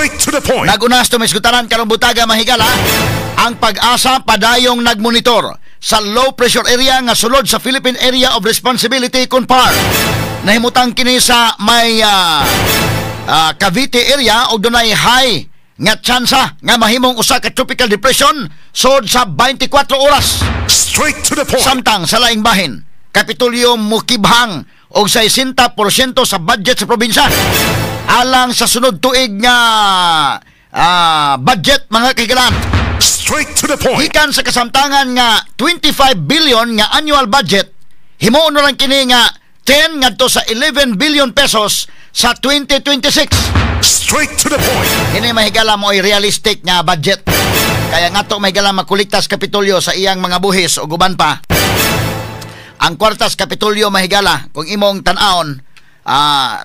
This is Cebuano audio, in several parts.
Straight to the point. Nagunas tumisgutaran karong butaga, mahigala, ang Pag-asa padayong nagmonitor sa low pressure area nga sulod sa Philippine Area of Responsibility kon PAR. Nahimutang kini sa may Cavite area og dunay high nga tsansa nga mahimong usa ka tropical depression sod sa 24 oras. Straight to the point. Samtang sa laing bahin, Kapitolyo mukibhang og 60% sa budget sa probinsya alang sa sunod tuig nga budget, mga kahigalaan. Straight to the point. Gikan sa kasamtangan nga 25 billion nga annual budget, himuon na lang kini nga 10 ngadto sa 11 billion pesos sa 2026. Straight to the point. Kini, mahigala, mo ay realistic nga budget. Kaya nga to, mahigala, makolekta sa Kapitolyo sa iyang mga buhis o guban pa. Ang kwartas Kapitolyo, mahigala, kung imong tan-awon,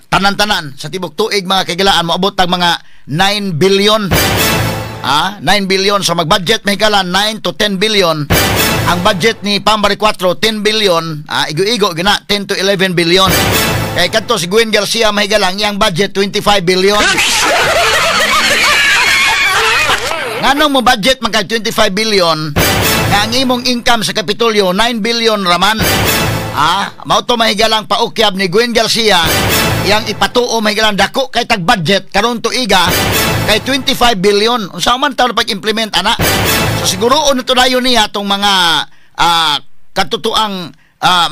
tanan-tanan sa tibok tuig, mga kahigalaan, moabot ang mga 9 billion. 9 billion. So mag-budget, mahigala, 9 to 10 billion. Ang budget ni Pam Baricuatro 10 billion, igo-igo gina 10 to 11 billion. Kay kadto si Gwen Garcia, mahigala, ang iyang budget 25 billion. Nganong mo budget man kag 25 billion nga ang imong income sa Kapitolyo 9 billion raman? Mao to, mahigalang, paukyab ni Gwen Garcia yang ipatuo, mahigalang, dako kay tag budget karon tuiga kay 25 billion. Unsa man taon pag-implement ana? So siguro ono to dayon niya tong mga katutuang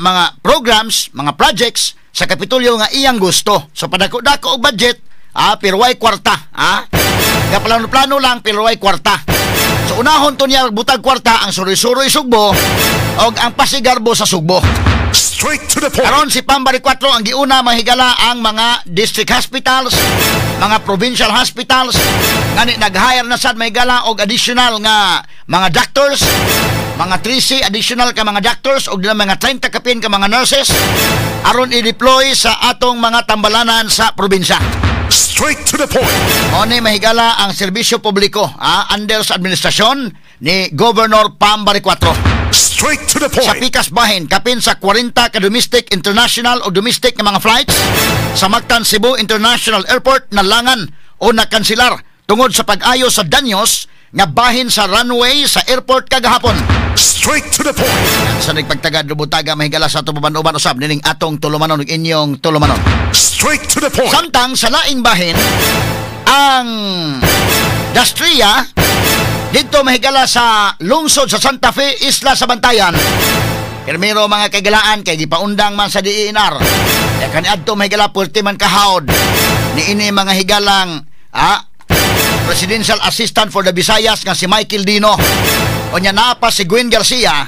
mga programs, mga projects sa Kapitolyo nga iyang gusto. So padako-dako og budget, pero way kwarta, ah. Gaplano-plano lang pero way kwarta. So unahon to niya butag kwarta ang suroy-suroy Sugbo og ang Pasigarbo sa Sugbo. Straight to the point. Karon si Pam Baricuatro ang giuna, mahigala, ang mga district hospitals, mga provincial hospitals, ngani nag-hire na sad, mahigala, og additional nga mga doctors, mga 13 additional ka mga doctors og mga 30 kapin ka mga nurses aron i-deploy sa atong mga tambalanan sa probinsya. Straight to the point. Mao ni, mahigala, ang serbisyo publiko under sa administrasyon ni Governor Pam Baricuatro. Straight to the Sa point. pikas bahin, kapin sa 40 ka domestic, international o domestic nga mga flights sa Mactan Cebu International Airport nalangan o nakansilar tungod sa pag-ayo sa danyos nga bahin sa runway sa airport kagahapon. Straight to the point. Sa nagpagtagad butaga, mahigala, sa atong uban usab nining atong tulumanon ug inyong tulumanon. Straight to the point. Samtang sa laing bahin, ang Dastria dito, mahigala, sa lungsod sa Santa Fe, Isla sa Bantayan. Pirmiro, mga kagilaan, kay gipaundang man sa DENR. E kaniadto, mahigala, puwerte man kahawd ni ini mga higalang Presidential Assistant for the Visayas nga si Michael Dino. O nya naa pa si Gwen Garcia,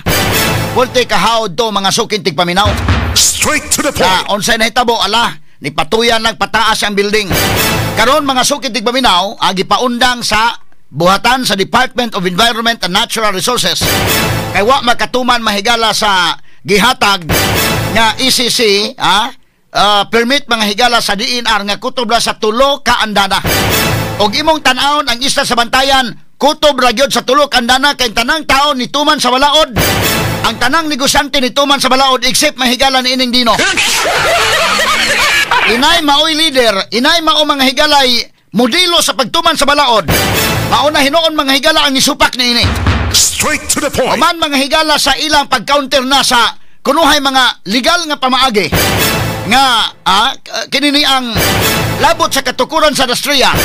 puwerte kahawd to, mga suking tigpaminaw. Straight to the Na point. Unsay nahitabo, ala, nipatuyan lang pataas ang building. Karon, mga suking tigpaminaw, agi paundang sa buhatan sa Department of Environment and Natural Resources kay wa makatuman, mahigala, sa gihatag nga ECC permit, mga higala, sa DENR nga kutob ra sa 3 ka andana. Og imong tan-awon ang isla sa Bantayan, kutob ra gyud sa 3 ka andana kay tanang taon nituman sa balaod. Ang tanang negosyante nituman sa balaod except, mahigala, ni ining Dino. Inay maoy leader, inay mao, mga higalay, modelo sa pagtuman sa balaod. Mauna hinuon, mga higala, ang isupak ni ini. Straight to the point. Oman, mga higala, sa ilang pag-counter na sa kunuhay mga legal nga pamaagi nga kini ni ang labot sa katukuran sa Dastria.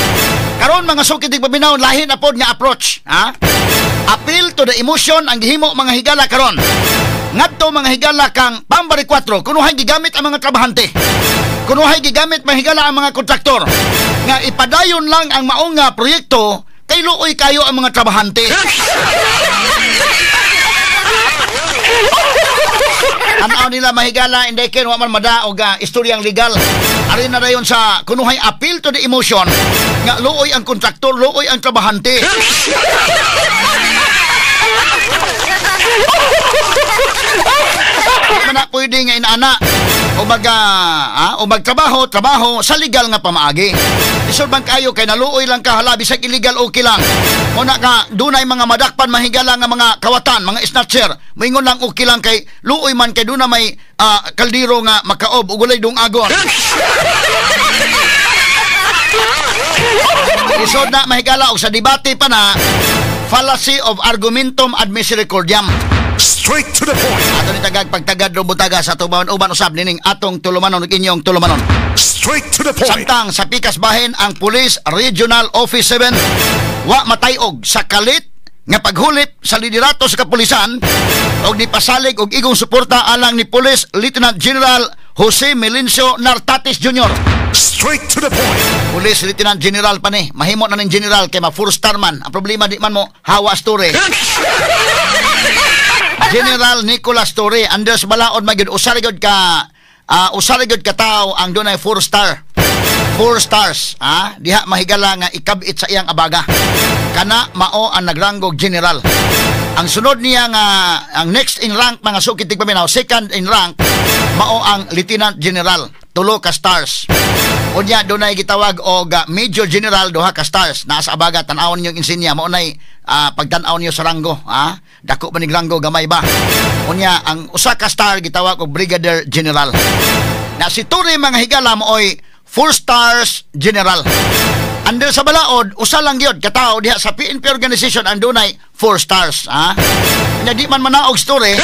Karon, mga suki tigpaminaw, lahi na pod nga approach, ha? Appeal to the emotion ang gihimo, mga higala, karon. Ngadto, mga higala, kang Pam Baricuatro, kunuhay gigamit ang mga trabahante. Kunuhay gigamit, mga higala, ang mga kontraktor nga ipadayon lang ang maong nga proyekto kay luoy kayo ang mga trabahante. Tanaw nila, mahigala, hindi ken wa man mada og istoryang legal. Ari na dayon sa kunuhay appeal to the emotion nga luoy ang kontraktor, luoy ang trabahante. Di man na pwede nga inaana o o magtrabaho, trabaho sa legal nga pamaagi. Isod man kayo kay naluoy lang ka, hala, bisag illegal okay lang. Muna ka dunay mga madakpan, mahigala, nga mga kawatan, mga snatcher. Moingon lang okay lang kay luoy man kay duna may kaldero nga makaob ug walay dungagon. Lisod na, mahigala, og sa debate pa na fallacy of argumentum ad misericordiam. Straight to the point. Ato ni tagag pagtagad robutaga sa tubawan uban usab nining atong tulumanon ug inyong tulumanon. Straight to the point. Samtang sa pikas bahin, ang Police Regional Office 7 wa matayog sa kalit nga paghulip sa liderato sa kapulisan og nipasalig og igong suporta alang ni Police Lieutenant General Jose Melencio Nartates Jr. Straight to the point. Police Lieutenant General pa ni. Mahimo na ning general kay ma four star man. Ang problema, di man mo hawa story. General Nicolas Torre, Andres balaod magyud usa ra gyud ka tawo ang dunay four star. Four stars, ah, diha, mahigala, nga ikabit sa iyang abaga. Kana mao ang nagranggo general. Ang sunod niya nga ang next in rank, mga sukit tigpaminaw, second in rank mao ang lieutenant general, tulo ka stars. Unya dunay gitawag og major general, duha ka stars naa sa abaga. Tan-awon niyo insignia, mao nay pagtan-aw niyo sa ranggo, ha? Dako ba ni ranggo, gamay ba? Unya ang usa ka star gitawag og brigadier general. Na si Torre, mga higala, mooy four stars general. Under sa balaod, usa lang gyud katawo diha sa PNP organization ang dunay four stars, ha? Nya di man manaog si Torre.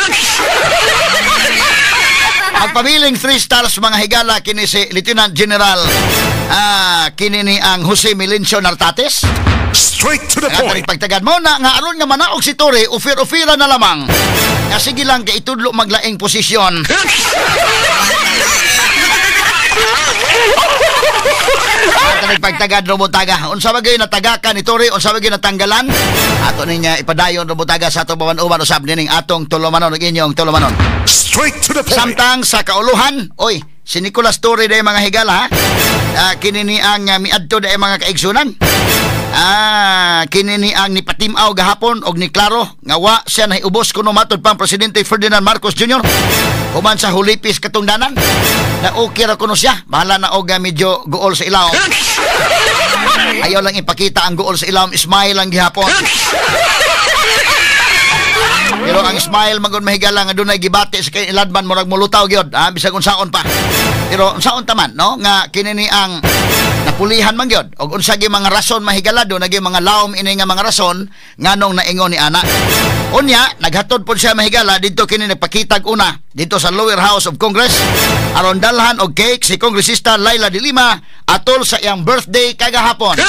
Ang pabiling 3 stars, mga higala, kini si Lieutenant General kini ni ang Jose Melencio Nartates. Straight to the Nga point. Pagtagad mo na nga aron nga manaog si Torre, offer-offera na lamang. Nga sige lang kay itudlo maglaing posisyon. Ato pagtagad robutaga. Unsa ba gyud natagakan ni Torre, unsa ba gyud natanggalan? Ato ninya ipadayon robutaga sa ato bawan-uban usab nining atong tulumanon ug inyong tulumanon. Straight to the point. Samtang sa kauluhan, oy, si Nicolas Torre day, mga higala, ha. Kini ni ang miadto day, mga kaigsunan. Kini ni ang nipatimaw gahapon og ni klaro nga wa siya nahiubos kuno matud pang presidente Ferdinand Marcos Jr. human sa hulipis katungdanan. Na okay ra kuno siya. Bahala na og medyo guol sa ilawom. Ayaw lang ipakita ang guol sa ilawom, smile lang gihapon. Pero ang smile magun, mahigala, nga dunay gibati sa kay iladman, murag mulutaw gyud, ha, bisag unsaon pa. Pero unsaon ta man, no, nga kini ni ang napulihan man gyud og unsa gyud mga rason, mahigala, do naging mga lawom ini nga mga rason nganong naingon ni ana. Unya naghatod pod siya, mahigala, didto kini nagpakitag una dito sa Lower House of Congress aron dalhan og cake si Kongresista Leila de Lima atol sa iyang birthday kagahapon.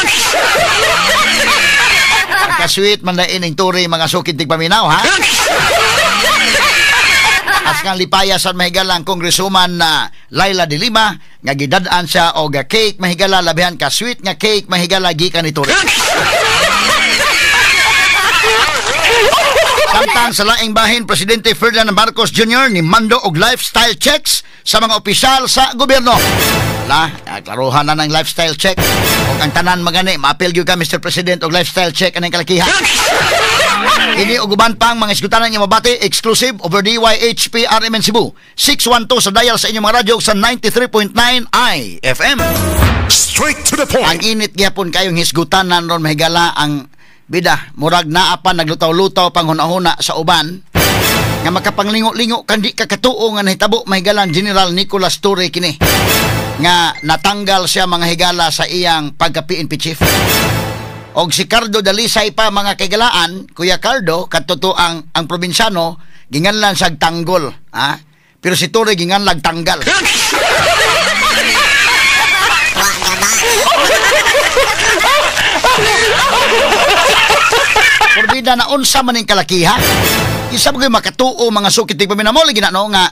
Ka-sweet man na ining Torre, mga sukid tigpaminaw, ha. As nga lipaya sa, mahigala, ang congresswoman na Leila de Lima nga gidad-an siya og cake, mahigala, labihan ka sweet nga cake, mahigala, gikan ni Torre. Samtang sa laing bahin, Presidente Ferdinand Marcos Jr. ni mando og lifestyle checks sa mga opisyal sa gobyerno. Wala, klaruhan na ng lifestyle check. Og ang tanan magani, maapil gyud ka, Mr. President, og lifestyle check anang kalakihan. Ini og uban pang mga isgutanan niyo mabati exclusive over DYHP RMN Cebu 612 sa dial sa inyong mga radyo sa 93.9 IFM. Straight to the Ang point. init gyapon kayong hisgutanan ron, mahigala, ang bida murag naa pa naglutaw-lutaw pang hunahuna sa uban nga makapanglingo-lingo kan di ka katuo nga nahitabo, mahigala, ang General Nicolas Torre kini nga natanggal siya, mga higala, sa iyang pagka-PNP chief. Og si Cardo Dalisay pa, mga kaigalaan, Kuya Cardo, kadto ang probinsyano, ginganlan siyag tanggol, ha? Pero si Torre ginganlag tanggal. Wa gaba. Porbida na unsa man ning kalakiha. Isa ba makatuo, mga sukit tigpaminaw, lagi na no nga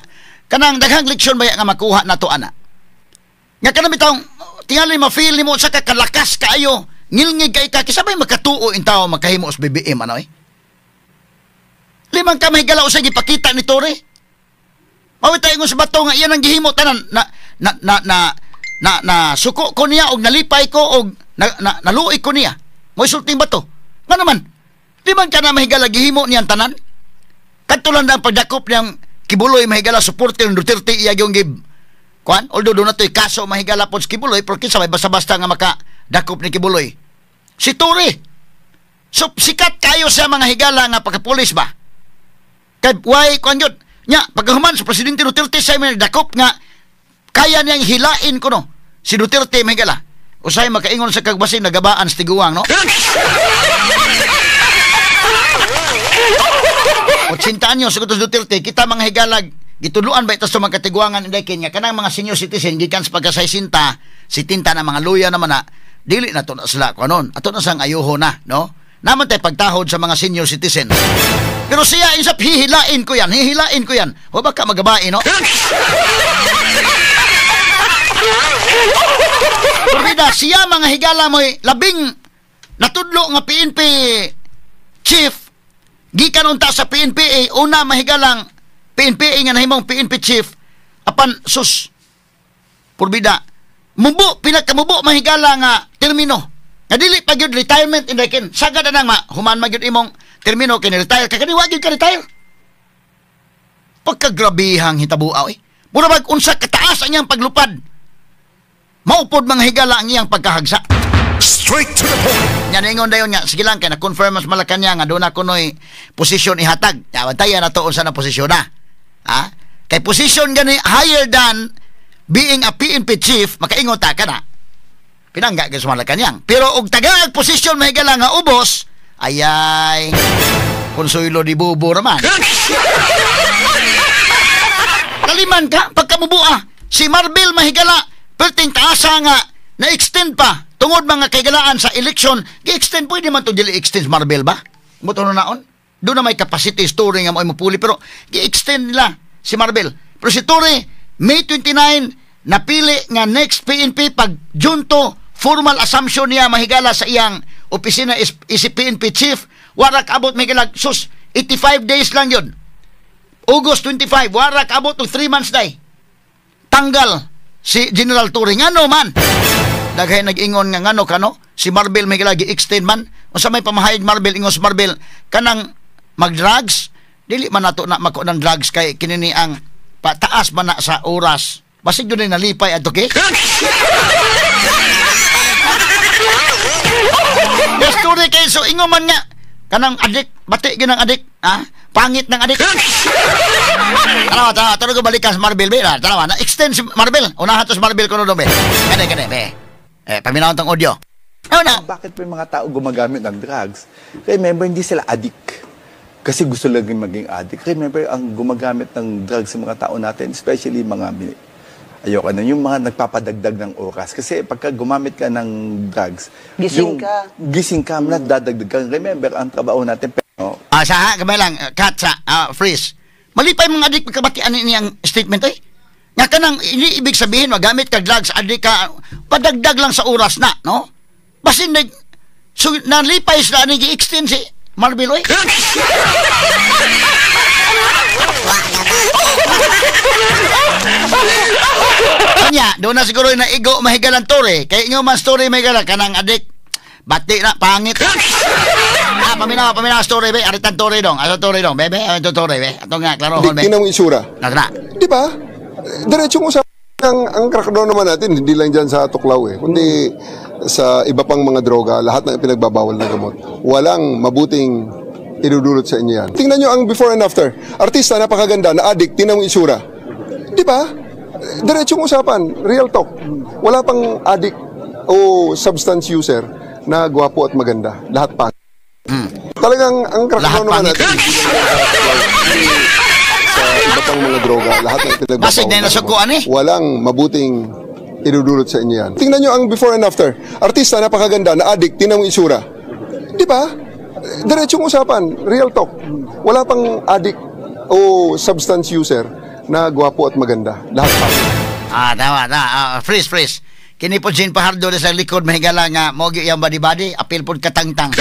kanang daghang leksyon baya nga makuha nato ana. Nga kanang bitawng tingali ma-feel nimo sa kakalakas kaayo, ngilngig kay ka kisa bay makatuo in tao makahimo sa BBM ano eh. Limang ka mahigala sa gipakita ni Torre. Mawit tayo sa bato nga iyan ang gihimo tanan na na na na na, na suko ko niya og nalipay ko og na, na, naluoy ko niya. Mo sulting bato. Nga naman, di man ka na, mahigala, gihimo niyang tanan. Kadto lang ang pagdakop niyang Quiboloy, mahigala, suporte ng Duterte iya yung gib. Kuan, although doon na to'y kaso, mahigala, pod sa Quiboloy, pero kinsa may basta-basta nga makadakop ni Quiboloy? Si Torre. So, sikat kayo sa mga higala nga pagkapulis ba? Kay why kuan yun? Nya, pagkahuman sa Presidente Duterte sa may dakop nga kaya niyang hilain ko no si Duterte, mahigala. Usay makaingon sa kagbasin nagabaan sa tiguang, no? 80 anyos sa kutos Duterte, kita mga higalag gitudloan ba ito sa mga katiguangan inday nga kanang mga senior citizen gikan sa pagka-60, 70 na mga luya naman na dili na to na sila kuanon. Ato na sang ayuho na, no? Naman tay pagtahod sa mga senior citizen. Pero siya insap hihilain ko yan, hihilain ko yan. O baka magabae, no? Parbida, siya mga higala mo'y labing natudlo nga PNP chief gikan unta sa PNPA, una mahigalang PNPA nga nahimong PNP chief apan sus purbida mubo pinakamubo mahigala nga termino nga dili pa gyud retirement indakin sagad na nang human magyud imong termino kini retire ka kani wa gyud ka retire. Pagkagrabihang hitabuaw eh. Mura bag unsa kataas ang iyang paglupad, maupod mga higala ang iyang pagkahagsa. Straight to the point. Nga ningon dayon nga sige lang kay na-confirm mas Malacañang nga doon ako noy posisyon ihatag. Ya bantayan na to unsa na posisyon na. Ha? Kay posisyon gani higher than being a PNP chief, makaingon ta ka na. Pinangga gyud sa Malacañang. Pero og tagaag posisyon mahigala nga ubos, ayay konsuelo di bubo raman. Kaliman ka pagkamubua si Marbil mahigala perting taasa nga na-extend pa tungod mga kaigalaan sa election, gi-extend pwede man to dili extend Marbil ba? Muto na naon? Doon na may capacity story nga mo ay mupuli pero gi-extend nila si Marbil. Pero si Torre, May 29 napili nga next PNP pag June 2 formal assumption niya mahigala sa iyang opisina is PNP chief. Wara kaabot mahigala sus 85 days lang yun. August 25 wara kaabot og 3 months day. Tanggal si General Torre ngano man. Daghay nag-ingon nga ngano kano si Marbil may gi-extend man unsa may pamahayag Marbil ingon si Marbil kanang mag-drugs dili man nato na mako ng drugs kay kinini ang pataas man na sa oras basig doon ay nalipay adto kay. Yes, story kay so ingon man nga kanang adik bati gyud ang adik ha pangit ng adik. Tanawa tanawa tanawa ko balikan si Marbil be tanawa na extend si Marbil unahan to si Marbil kuno do be kani kani be. Eh, paminaw tong audio. Ano na? Bakit pa yung mga tao gumagamit ng drugs? Remember, hindi sila addict. Kasi gusto lang maging addict. Remember, ang gumagamit ng drugs sa mga tao natin, especially mga, ayoko na, yung mga nagpapadagdag ng oras. Kasi pagka gumamit ka ng drugs, gising ka. Gising ka, nadadagdag ka. Remember, ang trabaho natin, pero... Ah, sa, kamay lang, cut sa, freeze. Malipay mga addict, pagkabatian niyang statement eh. Nga kanang hindi ibig sabihin magamit ka drugs adik ka padagdag lang sa oras na, no? Basin nag so, nalipay sila ni gi-extend si Marbil oy. Kanya doon na siguro na igo mahigalan Torre kay ingo man story mahigala kanang adik bati na pangit. Ah, paminaw paminaw story be aritan Torre dong. Ato Torre dong bebe ato Torre be. Ato nga klaro be. Tingnan mo itsura. Na. Di ba? Diretsong usapan ang crackdown naman natin, hindi lang dyan sa Tuklaw eh, kundi sa iba pang mga droga, lahat ng pinagbabawal na gamot. Walang mabuting idudulot sa inyo yan. Tingnan nyo ang before and after. Artista, napakaganda, na addict, tingnan mo itsura. Di ba? Diretsong usapan, real talk. Wala pang addict o substance user na gwapo at maganda. Lahat pa. Talagang ang crackdown naman natin, hindi lang dyan sa Tuklaw, kundi sa iba pang mga droga, lahat ng pinagbabawal na gamot. Walang mabuting idudulot sa inyo yan. Tingnan nyo ang before and after. Artista, napakaganda, na addict, tingnan mo itsura. Di ba? Diretsong usapan, real talk. Wala pang addict o substance user na gwapo at maganda. Lahat pa. Ah, tama, tama. Freeze, freeze. Kini po Jean Pajardo sa likod, mahigala nga, mogi yung body-body, apil po katangtang.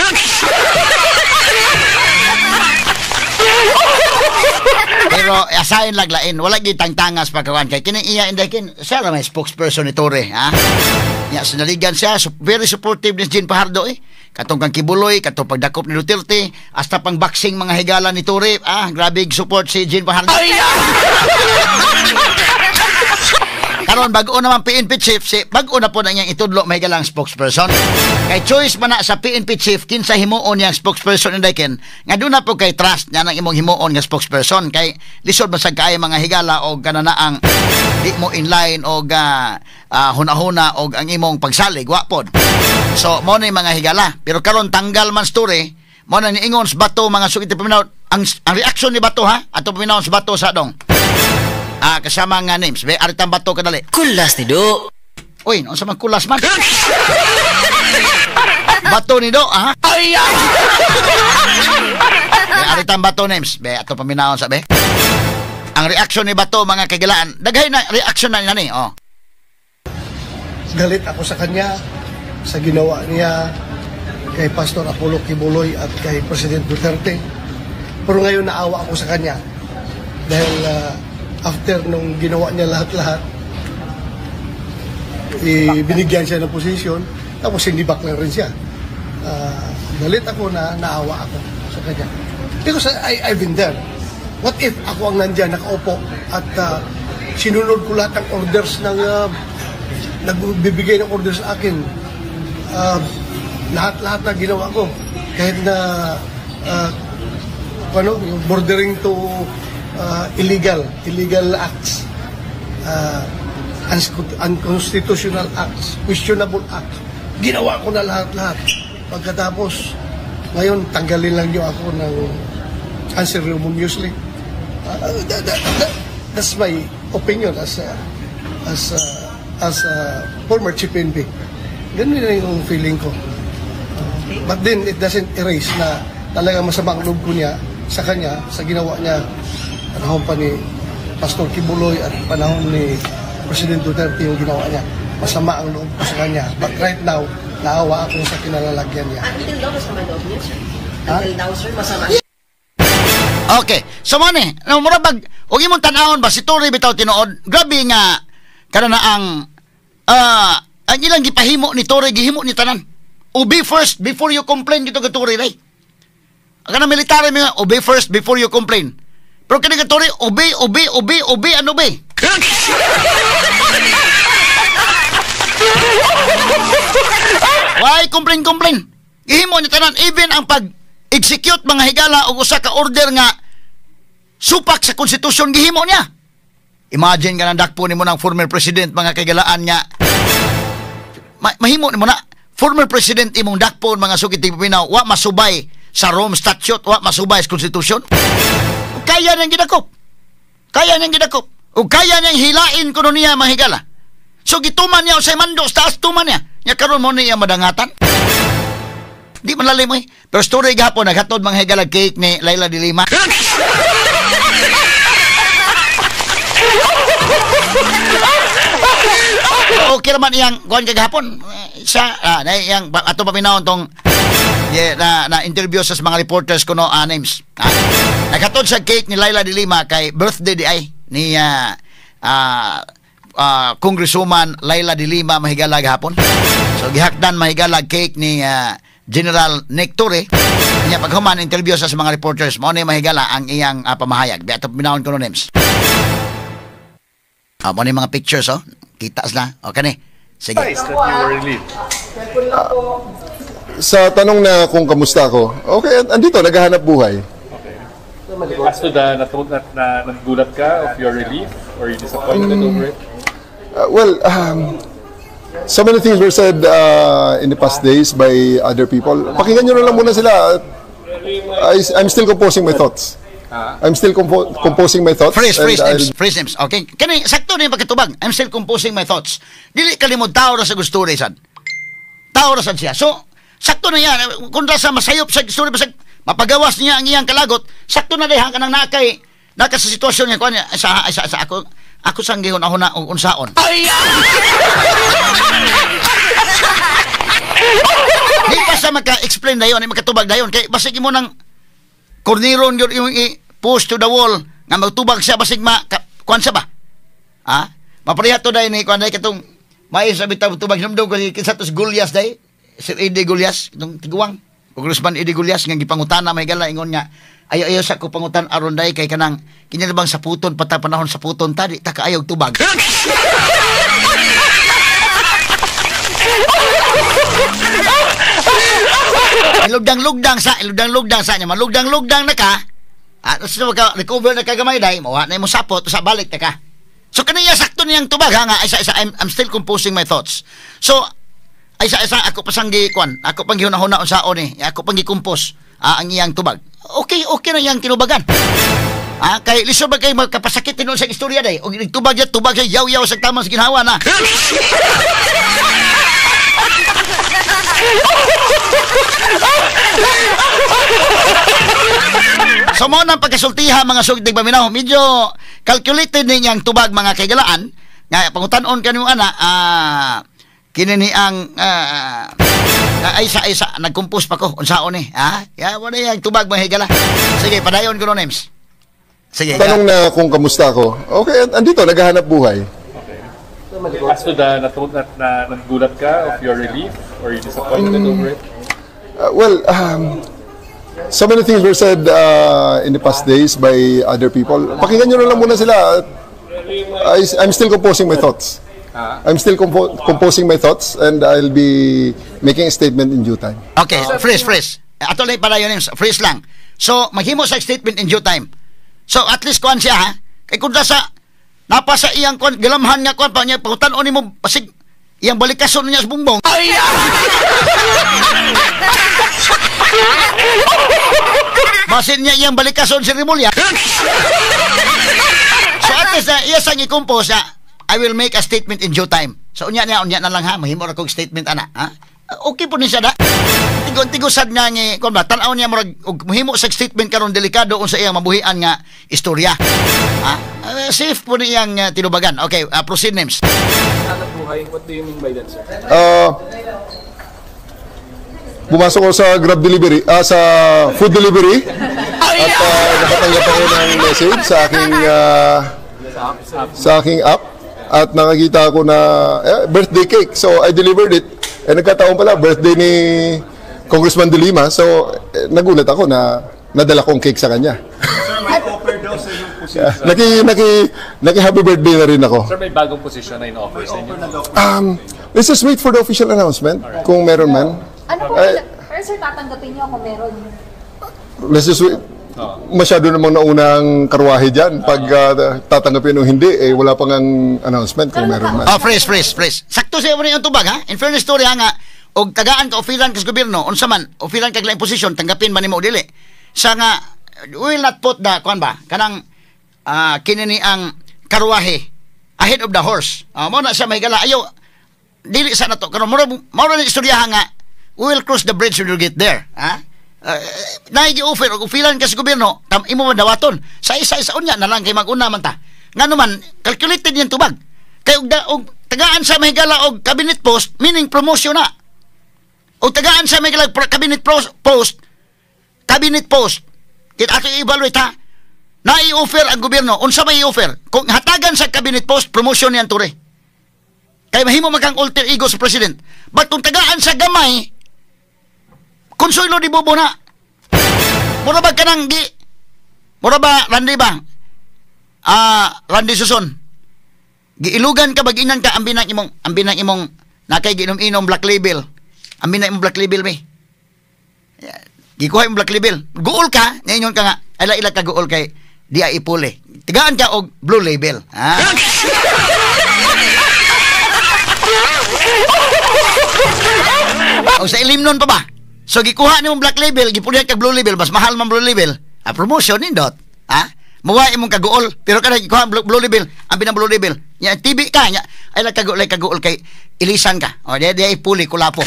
Pero asahin laglain, wala gyud tangtangas pagkawan kay kini iya inday kin siya ra may spokesperson ni Torre, ha. Nya sinaligan siya, very supportive ni Jean Pajardo eh. Katong kang Kibuloy, katong pagdakop ni Duterte, hasta pang boxing mga higala ni Torre, ah, grabe support si Jean Pajardo. Karon bag-o naman PNP chief si bag-o na po na niyang itudlo may galang spokesperson. Kay choice man na sa PNP chief kinsa himuon niyang spokesperson, Inday Ken, nga doon na po kay trust niya ng imong himuon nga spokesperson kay lisod man sad kaayo, mga higala, og kananaang di mo inline og hunahuna og ang imong pagsalig wa pod. So mo ni, mga higala, pero karon tanggal man story mo na niingon sa Bato, mga sugit paminaw, ang reaction ni Bato ha, ato paminaw sa Bato sa dong. Ah, kasama nga names. Be, aritang Bato kadali. Kulas ni Do. Uy, unsa man kulas man? Bato ni Do, ha? Ay! Be, aritang Bato names. Be, ato paminawon sa be. Ang reaction ni Bato, mga kagilaan, daghay na reaction na ni, oh. Galit ako sa kanya sa ginawa niya kay Pastor Apollo Quiboloy at kay President Duterte. Pero ngayon naawa ako sa kanya dahil after nung ginawa niya lahat-lahat, eh, binigyan siya ng posisyon, tapos hindi lang rin siya. Galit ako na naawa ako sa kanya. Because I've been there. What if ako ang nandyan, nakaupo, at sinunod ko lahat ng orders ng nagbibigay ng orders sa akin? Lahat-lahat na ginawa ko. Kahit na ano, yung bordering to illegal acts, unconstitutional acts, questionable acts. Ginawa ko na lahat-lahat. Pagkatapos, ngayon, tanggalin lang niyo ako ng unceremoniously. That's my opinion as a former chief PNP. Ganun na yung feeling ko. But then, it doesn't erase na talaga masama ang loob ko niya sa kanya, sa ginawa niya panahon pa ni Pastor Quiboloy at panahon ni President Duterte yung ginawa niya. Masama ang loob ko sa kanya. But right now, naawa ako sa kinalalagyan niya. Until now, masama loob niya, sir? Ha? Until now, sir, masama. Okay. So mo ni, no, mura bag og imong tan-awon ba si Torre bitaw tinuod, grabe nga kana na ang ilang gipahimo ni Torre gihimo ni tanan. Obey first before you complain dito ka Torre day. Ang kanang military mga obey first before you complain. Pero kini ka Torre, obey, obey, obey, obey, ano obey? Why complain, complain? Gihimo ni tanan even ang pag execute, mga higala, og usa ka order nga supak sa konstitusyon gihimo niya. Imagine ka nang dakpo nimo ng former president, mga kagalaan, nga mahimo nimo na former president imong dakpon, mga sukit pinaw, wa masubay sa Rome Statute, wa masubay sa konstitusyon. Kaya niyang gidakop. Kaya niyang gidakop. O kaya niyang hilain kuno niya, mga higala. So gituman niya usay mando sa taas, tuman niya. Nya karon mo niya madangatan. Di man lalim eh. Pero story gahapon, naghatod, mga higala, cake ni Leila de Lima. Okay naman iyang kuan kagahapon. Eh, siya na iyang ato paminawon tong yeah, na interview sa mga reporters kuno, names. Naghatod sa cake ni Leila de Lima kay birthday di ay ni Congresswoman Leila de Lima, mahigala, gahapon. So gihakdan, mahigala, cake ni General Nick Torre. Nya paghuman interview sa mga reporters, mao ni, mahigala, ang iyang pamahayag. Bi ato paminawon kuno, names. Mo ni mga pictures oh. Kita sila. Okay ni. Sige. That you were relieved. Sa tanong na kung kamusta ako, okay, andito, naghahanap buhay. As to the na nagulat ka of your relief or you disappointed over it? Well, so many things were said in the past days by other people. Pakinggan nyo na lang muna sila. I'm still composing my thoughts. I'm still composing my thoughts. Freeze, and freeze names, I'll- freeze names. Okay. Kani sakto ni pagkatubag. I'm still composing my thoughts. Dili kalimod tao ra sa gusto sad. Tao ra sad siya. So, sakto na yan. Kontra sa masayop sa story basag mapagawas niya ang iyang kalagot, sakto na diha kanang nakay naka sa sitwasyon niya kuan sa ako ako sang gihon ako na og unsaon. Di pa sa maka-explain dayon, di makatubag dayon kay basig imo nang korniron gyud yung i-push to the wall nga magtubag siya basig ma ka, kuan siya ba? Ha? Mapareha to dahil ni kuan dahil katong may sa bitaw tubag hinumdum ko kinsa to si Gullas dahil Sir Eddie Gullas itong tiguang Congressman Eddie Gullas nga gipangutana may gala ingon nga ayo ayo sa ko pangutan aron dahil kay kanang kinya bang sa puton pata panahon sa puton ta di ta kaayo tubag. Ilugdang-lugdang sa, ilugdang-lugdang sa niya. Malugdang-lugdang na ka. At so ka recover na ka gamay day, mawa na imong sapot sa balik na ka. So kaniya sakto niyang tubag ha nga isa isa I'm still composing my thoughts. So ay isa isa ako pa sang gikuan, ako pang gihunahuna unsaon ni, ako pang gi-compose ang iyang tubag. Okay, okay na iyang tinubagan. Kay lisod ba kay magkapasakit tinuod sa istorya day. Og tubag ya tubag siya yaw-yaw sa tamang sa ginhawa na. So mo nang pagkasultiha mga sugtig paminaw, medyo calculated ninyang tubag mga kaigalaan nga pangutan-on kanimo ana kini ni ang ay isa nagcompose pa ko unsaon ni ha ya wala yang tubag mga higala. Sige, padayon ko no names. Sige. Tanong na kung kamusta ako. Okay, andito naghahanap buhay. Okay. As to the na nagulat ka of your relief or you disappointed over it? Well, so many things were said in the past days by other people. Pakinggan nyo na lang muna sila. I'm still composing my thoughts. I'm still composing my thoughts and I'll be making a statement in due time. Okay, freeze. Ato lang pala yun, freeze lang. So, maghimo sa statement in due time. So, at least kuan siya ha. Kay kung sa napasa iyang kuan, gilamhan nga kuan pa niya, pangutan-on nimo pasig iyang balikason niya sa bumbong. Ay! Basin niya iyang balikason si Remulla. So at least iya sang i-compose na I will make a statement in due time. So unya niya, unya na lang ha, mahimo ra kog statement ana, ha? Okay po ni siya da. Tigo-tigo sad nga ni kon ba tan-aw niya murag og mahimo sa statement karon delikado unsa iyang mabuhian nga istorya. Ha? Safe po ni iyang tinubagan. Okay, proceed names. Hanap buhay, what do you mean by that, sir? Pumasok ko sa Grab delivery, sa food delivery. At nakatanggap ako ng message sa aking app at nakakita ako na birthday cake. So I delivered it. Eh nagkataon pala birthday ni Congressman De Lima. So nagulat ako na nadala kong cake sa kanya. Sir, may offer daw sa iyong position. Naki happy birthday na rin ako. Sir, may bagong position na in-offer sa inyo. Let's just wait for the official announcement kung meron man. Ano po, pero sir, tatanggapin niyo kung meron? Let's just wait. Masyado namang naunang karwahe dyan. Pag tatanggapin o hindi, eh, wala pang ang announcement kung meron man. Oh, freeze. Sakto siya mo yung tubag, ha? In fairness story, ha, nga, og tagaan ka, ofilan ka sa gobyerno, unsa man, ofilan ka laing posisyon, tanggapin man nimo o dili. Sa nga, we will not put the, kuan ba, kanang, kinini ang karwahe, ahead of the horse. Mo na siya mahigala. Ayaw, dili sa na to. Karon, mura na istoryahan nga, we will cross the bridge when we get there. Ha? Naigi-offer og ofilan ka sa gobyerno, imo man dawaton. Sa isa-isa unya na lang kay mag-una man ta. Ngano man, calculated niyang tubag. Kay og tagaan sa mahigala og cabinet post, meaning promotion na. Og tagaan sa mahigala cabinet post, cabinet post. Kit ato i-evaluate ha. Na-i-offer ang gobyerno, unsa may i-offer? Kung hatagan sa cabinet post, promotion niyan tore. Kay mahimo man kang alter ego sa president. But kung tagaan sa gamay, konsuelo di bobo na. Mura ba kanang gi? Mura ba Randy ba? Randy Suson. Giilugan ka baginan ka ambi nang imong nakay giinom-inom black label. Ambi na imong black label mi. Gikuha imong black label. Guol ka, ngayon ka nga. Ila ila ka guol kay di ay ipuli. Tigaan ka og blue label. Ha? O sa ilim nun pa ba? So gikuha nimong black label, gipulihan kag blue label, mas mahal man blue label. Promotion nindot. Ha? Muwa imong kaguol, pero kada gikuha blue label, ang binang blue label. Nya TV ka nya, ay la kaguol, ay kaguol kay ilisan ka. O di ay puli kulapo.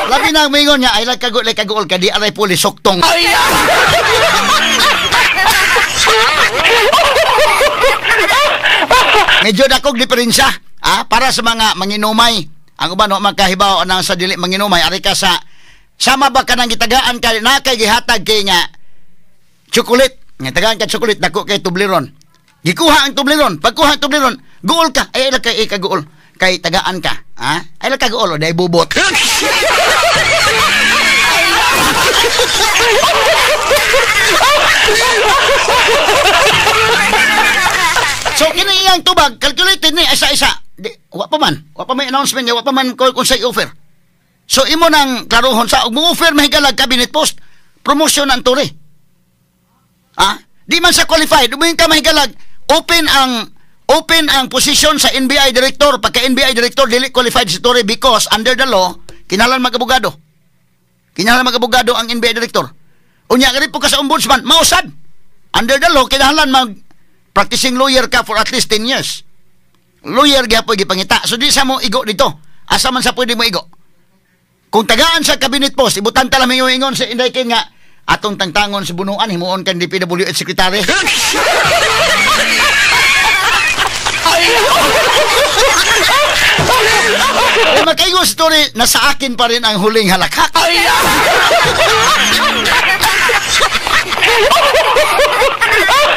Labi na mingon niya, ay la kaguol kay di aray puli soktong. Medyo dakog diferensya. Para sa mga manginumay. Ang uban wa magkahibaw nang sa dili manginumay, ari ka sa sama ba kanang gitagaan ka na kay gihatag kay nga chocolate. Nga tagaan ka chocolate dako kay Toblerone. Gikuha ang Toblerone, pagkuha ang Toblerone, guol ka. Ay ila kay kaguol kay tagaan ka. Ha? Ay ila kaguol o day bubot. So kini iyang tubag calculated ni isa-isa. Di, wa pa man. Wa pa may announcement niya, wa pa man kung say offer. So imo nang klarohon sa og mo offer mahigalag cabinet post, promotion ang Torre. Ha? Di man sa qualified, umuyin ka mahigalag, open ang position sa NBI director. Pagka NBI director dili qualified si Torre because under the law kinahanglan mag-abogado. Kinahanglan mag-abogado ang NBI director. Unya gani po ka sa ombudsman, mausad. Under the law kinahanglan mag practicing lawyer ka for at least 10 years. Lawyer gyapon gipangita. So di sa mo igo dito. Asa man sa pwede mo igo? Kung tagaan sa cabinet post, ibutan ta lang ingon sa Inday Ken nga atong tangtangon sa Bunuan, himuon kan DPWH secretary. Eh, makaigo story na sa akin pa rin ang huling halakhak.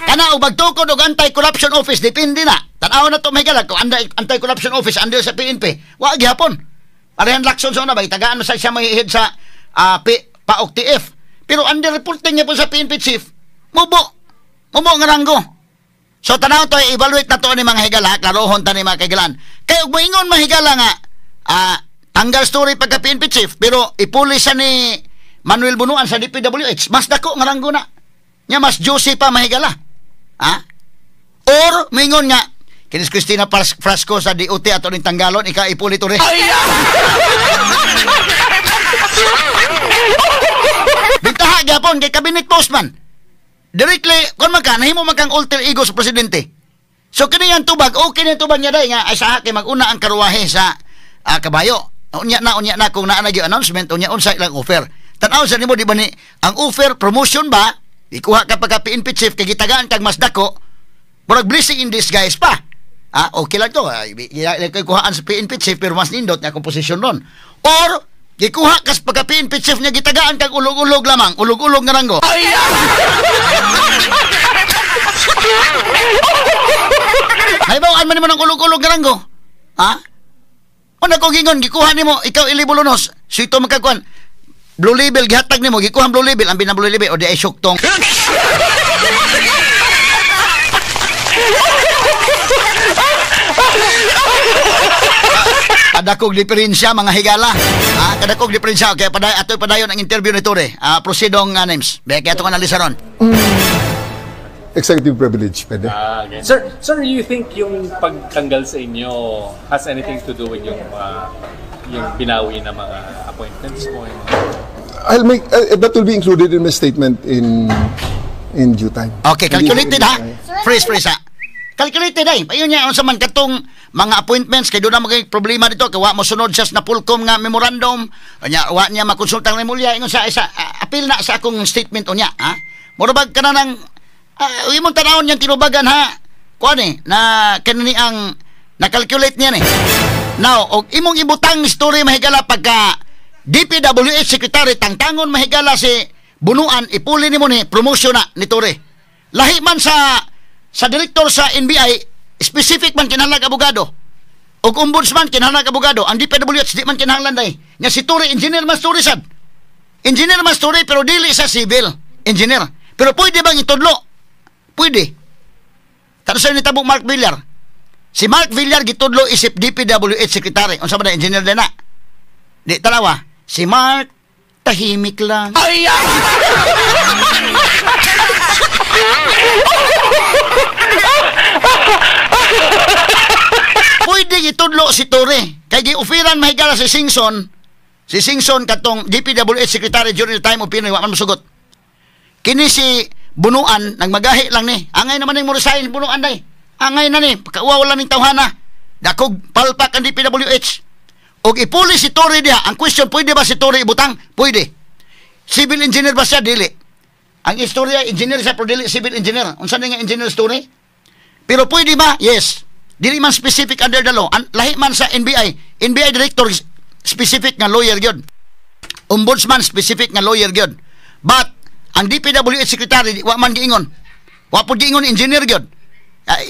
Kana og magtukod og anti-corruption office, depende na. Tan-aw na to may galag kung anti-corruption office under sa PNP. Wa gihapon. Parehan Lacson sa una ba itagaan sa siya may head sa PAOK TF. Pero under reporting niya po sa PNP chief, mubo. Mubo nga ranggo. So tanaw to, evaluate na to ni mga higala, klarohon ta ni mga kahigalan. Kay og moingon mahigala nga tanggal story pagka PNP chief, pero ipuli siya ni Manuel Bunuan sa DPWH, mas dako nga ranggo na. Nya mas juicy pa mahigala. Ha? Or moingon nga kinis Christina Frasco sa DOT ato ning tanggalon, ika ipuli to rin. Bintaha gyapon kay cabinet postman. Directly, kung magka, nahimo man kang alter ego sa presidente. So, kini ang tubag, okay na tubag niya day nga, ay sa kay mag-una ang karuwahe sa kabayo. Unya na, kung naa na gyud announcement, unya unsa ilang offer. Tan-aw sa nimo, di ba ni, ang offer, promotion ba, ikuha ka pagka PNP chief, kay gitagaan kag mas dako, murag blessing in disguise pa. Ah, okay lang to. Ikuhaan sa PNP chief, pero mas nindot nga akong posisyon ron. Or, gikuha kas pagka PNP chief niya gitagaan kag ulog-ulog lamang, ulog-ulog nga ranggo. Haybawaan man nimo ng ulog-ulog nga ranggo. Ha? Una ko gingon, gikuha nimo, ikaw Eli Bolonos, sito magkakuan. Blue label gihatag nimo, gikuha ang blue label, ang binang blue label o di ay syuktong. Kadakog diferensya mga higala. Kadakog diferensya. Okay, atoy padayon ang interview ni Torre. Proceedong names. Kaya ito ka nalisa ron. Executive privilege, pwede. Okay. Sir, you think yung pagtanggal sa inyo has anything to do with yung binawi na mga appointments mo? I'll make that will be included in my statement in due time. Okay, calculated ha. Freeze ha. Calculated ay. Ayun niya, unsa man katong mga appointments kay doon na maging problema dito kay wa mo sunod siya sa Napolcom nga memorandum. Unya wa niya makonsulta ang Remulla ingon sa isa appeal na sa akong statement unya ha. Mura bag kana nang imong tan-awon niyang tinubagan ha. Kuan eh na kanini ang na-calculate niya ni. Now, og imong ibutang story mahigala pagka DPWH secretary tangtangon mahigala si Bunuan ipuli nimo ni promotion na ni Torre. Lahi man sa direktor sa NBI, specific man kinahanglan abogado. Og ombudsman kinahanglan abogado. Ang DPWH di man kinahanglan day. Nya si Torre engineer man story sad. Engineer man story pero dili sa civil engineer. Pero pwede bang itudlo? Pwede. Tano sa nitabo Mark Villar. Si Mark Villar gitudlo isip DPWH secretary. Unsa man na engineer din na? Di tanawa. Si Mark tahimik lang. Ay! Pwede itudlo si Torre. Kay gi-offeran mahigala si Singson. Si Singson katong DPWH secretary during the time of Pinoy wa man mosugot. Kini si Bunuan nagmagahi lang ni. Angay naman ning mo resign Bunuan day. Angay na ni pagkauwaw lang ning tawhana. Dakog palpak ang DPWH. Og ipuli si Torre diha. Ang question, pwede ba si Torre ibutang? Pwede. Civil engineer ba siya? Dili. Ang istorya, engineer siya pero dili civil engineer. Unsa ni nga engineer story? Pero pwede ba? Yes. Dili man specific under the law. Lahi man sa NBI. NBI director specific nga lawyer gyud. Ombudsman specific nga lawyer gyud. But ang DPWH secretary wa man giingon. Wa pud giingon engineer gyud.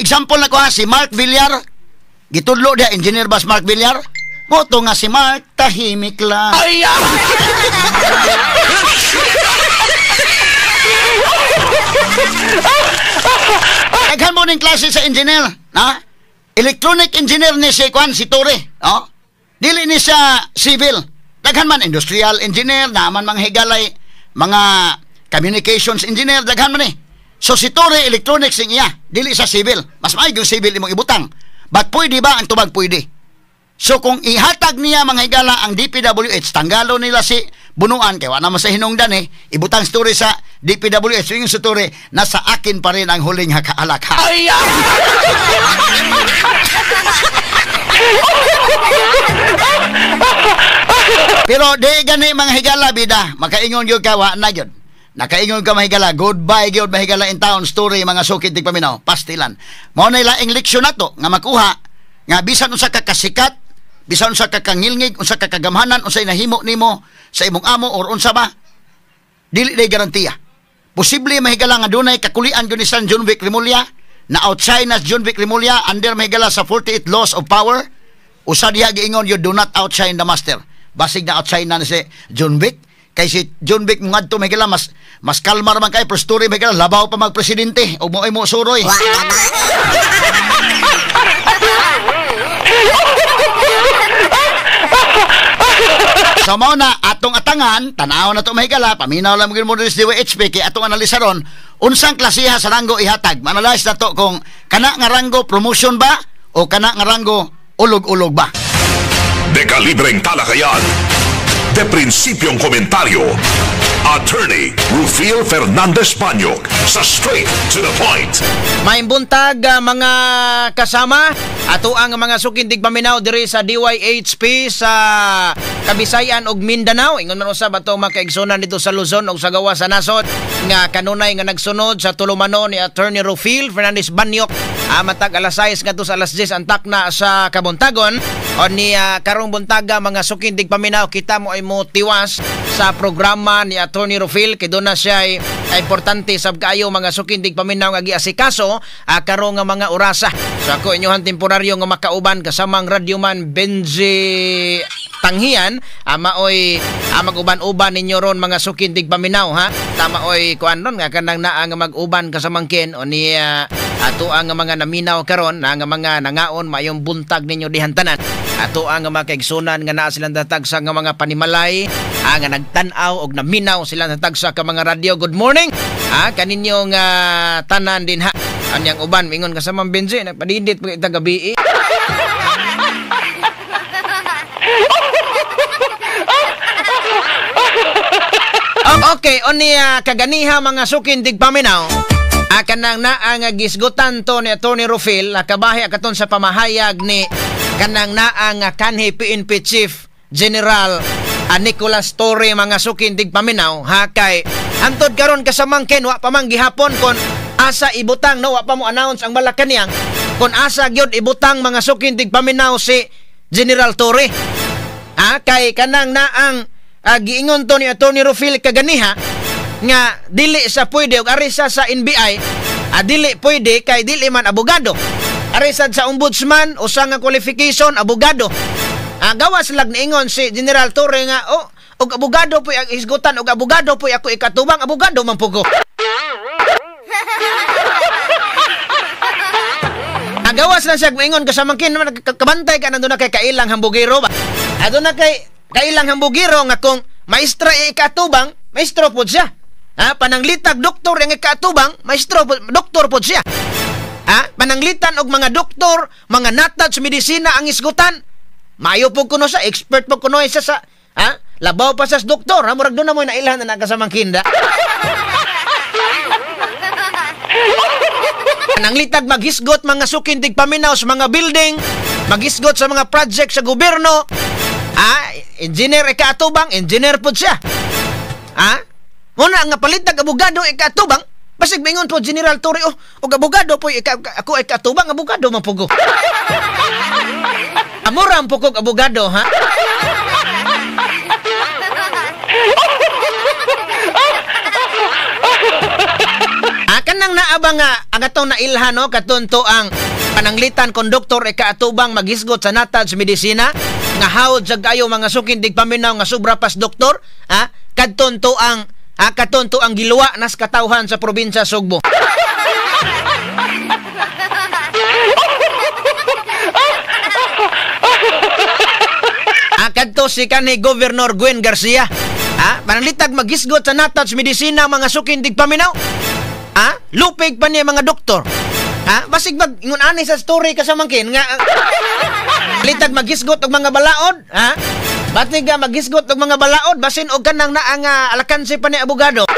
Example na ko ha, si Mark Villar gitudlo diha engineer ba si Mark Villar? Moto nga si Mark tahimik lang. Ay! Daghan mo ning klase sa engineer, ha? Electronic engineer ni si Kwan, si Torre, no? Dili ni siya civil. Daghan man industrial engineer, naman mga higalay, mga communications engineer, daghan man eh. So si Torre electronics niya, dili sa civil. Mas maayo yung civil imong ibutang. But pwede ba ang tubag pwede? So kung ihatag niya mga higala ang DPWH, tanggalo nila si Bunuan, kay wala naman sa hinungdan eh, ibutang si Torre sa DPWH, yung si Torre, nasa akin pa rin ang huling halakhak. Ay! Pero di gani mga higala bida, makaingon gyud ka wa na gyud. Nakaingon ka mahigala, goodbye gyud mahigala in town story mga sukid tigpaminaw, pastilan. Mao na laing leksyon nato nga makuha nga bisan unsa ka kasikat, bisan unsa ka kangilngig, unsa ka kagamhanan, unsay nahimo nimo sa imong amo or unsa ba, dili day garantiya. Posible mahigala nga dunay kakulian gyud ni San John Vic Remulla na outside na John Vic Remulla under mahigala sa 48 laws of power. Usa diha giingon, you do not outshine the master. Basig na outside na ni si John Vic. Kay si John Vic ngadto mahigala mas kalma man kay pero story mahigala labaw pa magpresidente ug mo suroy. So mao na atong atangan, tan-aw na to mahigala, paminaw lang mo diri sa DYHP kay atong analisa ron unsang klasiha sa ranggo ihatag. Mananalyze na to kung kana nga ranggo promotion ba o kana nga ranggo ulog-ulog ba. Dekalibreng talakayan, de prinsipyong komentaryo, Attorney Rufil Fernandez Banyok sa Straight to the Point. Maimbuntag mga kasama, ato ang mga sukindig paminaw diri sa DYHP sa Kabisayan ug Mindanao. Ingon man usab ato mga kaigsunan dito sa Luzon ug sa gawas sa nasod nga kanunay nga nagsunod sa tulumanon ni Attorney Rufil Fernandez Banyok matag alas 6 ngadto sa alas 10 ang takna sa kabuntagon. O ni karong buntaga mga sukindig paminaw, kita mo ay mo tiwas sa programa ni Attorney Rufil kay doon na siya ay importante sab kaayo mga sukindig paminaw nga giasikaso karong nga mga orasa. So ako inyohan temporaryo nga makauban kasamang radyoman Benji Tanghian, maoy mag-uban-uban ninyo ron mga sukindig paminaw ha. Tama oy kuan ron nga kanang naa nga mag-uban kasamangkin o ni ato ang mga naminaw karon na nga mga nangaon mayong buntag ninyo dihan tanan. Ato ang mga kaigsunan nga naa silang datag sa nga mga panimalay nga nagtan-aw og naminaw silang datag sa ka mga radyo. Good morning kaninyong tanan din ha. Anyang uban mingon kasamang Benji nagpadidit pag ita gabi. Okay, unya kaganiha mga sukindig paminaw. Kanang naa nga gisgutan to ni Attorney Rufil, kabahi katon sa pamahayag ni kanang naa nga kanhi PNP Chief General Nicolas Torre mga sukindig paminaw ha kay antod karon kasamangken wa pa man gihapon kon asa ibutang no wa pa mo announce ang Malacañang kon asa gyud ibutang mga sukindig paminaw si General Torre. Ha kay kanang naang giingon to ni Attorney Rufil kaganiha nga dili sa pwede og ari sa NBI, dili pwede kay dili man abogado. Ari sad sa ombudsman usa nga qualification abogado. Gawas lag niingon si General Torre nga oh, og abogado po'y ang hisgutan og abogado po'y ako ikatubang, abogado man pugo. Gawas lang siya maingon kasamangkin kabantay ka nandun na kay kailang hambugiro ba. Aduna na kay kailang hambugiro nga kung maestra ikatubang, maestro po siya. Ha, pananglitag doktor ang ikaatubang, maestro doktor po siya. Ha, pananglitan og mga doktor, mga natad sa medisina ang isgutan. Maayo po kuno sa expert po kuno isa sa ha, labaw pa sa doktor, ha, murag doon na mo nailhan na nakasamang kinda. Pananglitag maghisgot mga sukindig paminaw sa mga building, maghisgot sa mga project sa gobyerno. Ha, engineer ikaatubang, engineer po siya. Ha? Muna nga palitag abogado ikaatubang, basig mingon po General Torre, oh, og abogado po ako ikaatubang, abogado man pugo. Amura ang pukog abogado, ha? Kanang naaba nga ang atong nailhan no katunto ang pananglitan konduktor ikaatubang maghisgot sa natad sa medisina nga hawod sa kayo mga sukindig paminaw nga sobra pas doktor, ha? Kadtunto ang katunto ang giluwa nas katawhan sa probinsya Sugbo. si kanhi Governor Gwen Garcia. Ha? Pananglitag magisgot sa natouch medisina mga suking tigpaminaw. Ha? Lupig pa niya mga doktor. Ha? Basig mag ingon ani sa story kasamangkin nga litag magisgot og mga balaod, ha? Batig ka magisgot og mga balaod basin og kanang naa nga alakansi pa ni abogado.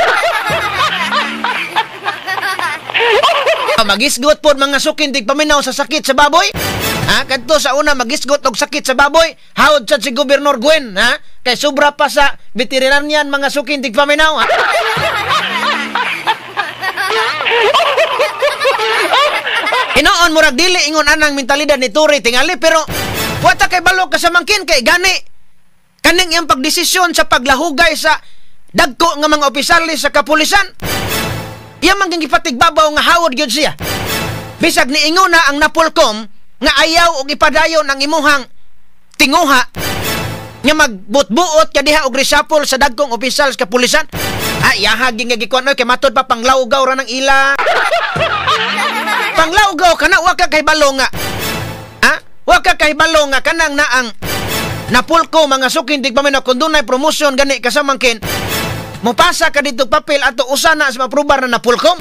Magisgot pod mga suking tigpaminaw sa sakit sa baboy. Ha? Kadto sa una magisgot og sakit sa baboy, hawod sad si Gobernador Gwen, ha? Kay sobra pa sa veterinarian mga suking tigpaminaw, ha? Hinoon murag dili ingon anang mentalidad ni Torre tingali, pero wa ta kay balo kasamangkin kay gani kaning iyang pagdesisyon sa paglahugay sa dagko nga mga opisyales sa kapulisan. Iya man ging gipatigbabaw nga hawod gyud siya. Bisag niingon na ang Napolcom nga ayaw og ipadayon ang imuhang tinguha nga magbutbuot ka diha og reshuffle sa dagkong opisyal sa kapulisan. Ah, yahag nga gikuan oy kay matud pa panglawgaw ra ng ila. Panglawgaw kana wa ka kahibalo nga. Ha? Wa ka kahibalo nga kanang naang Napolco mga suking tigpaminaw kun dunay promotion gani kasamangkin. Mupasa ka dito papel ato usa na sa maprobar na Napolcom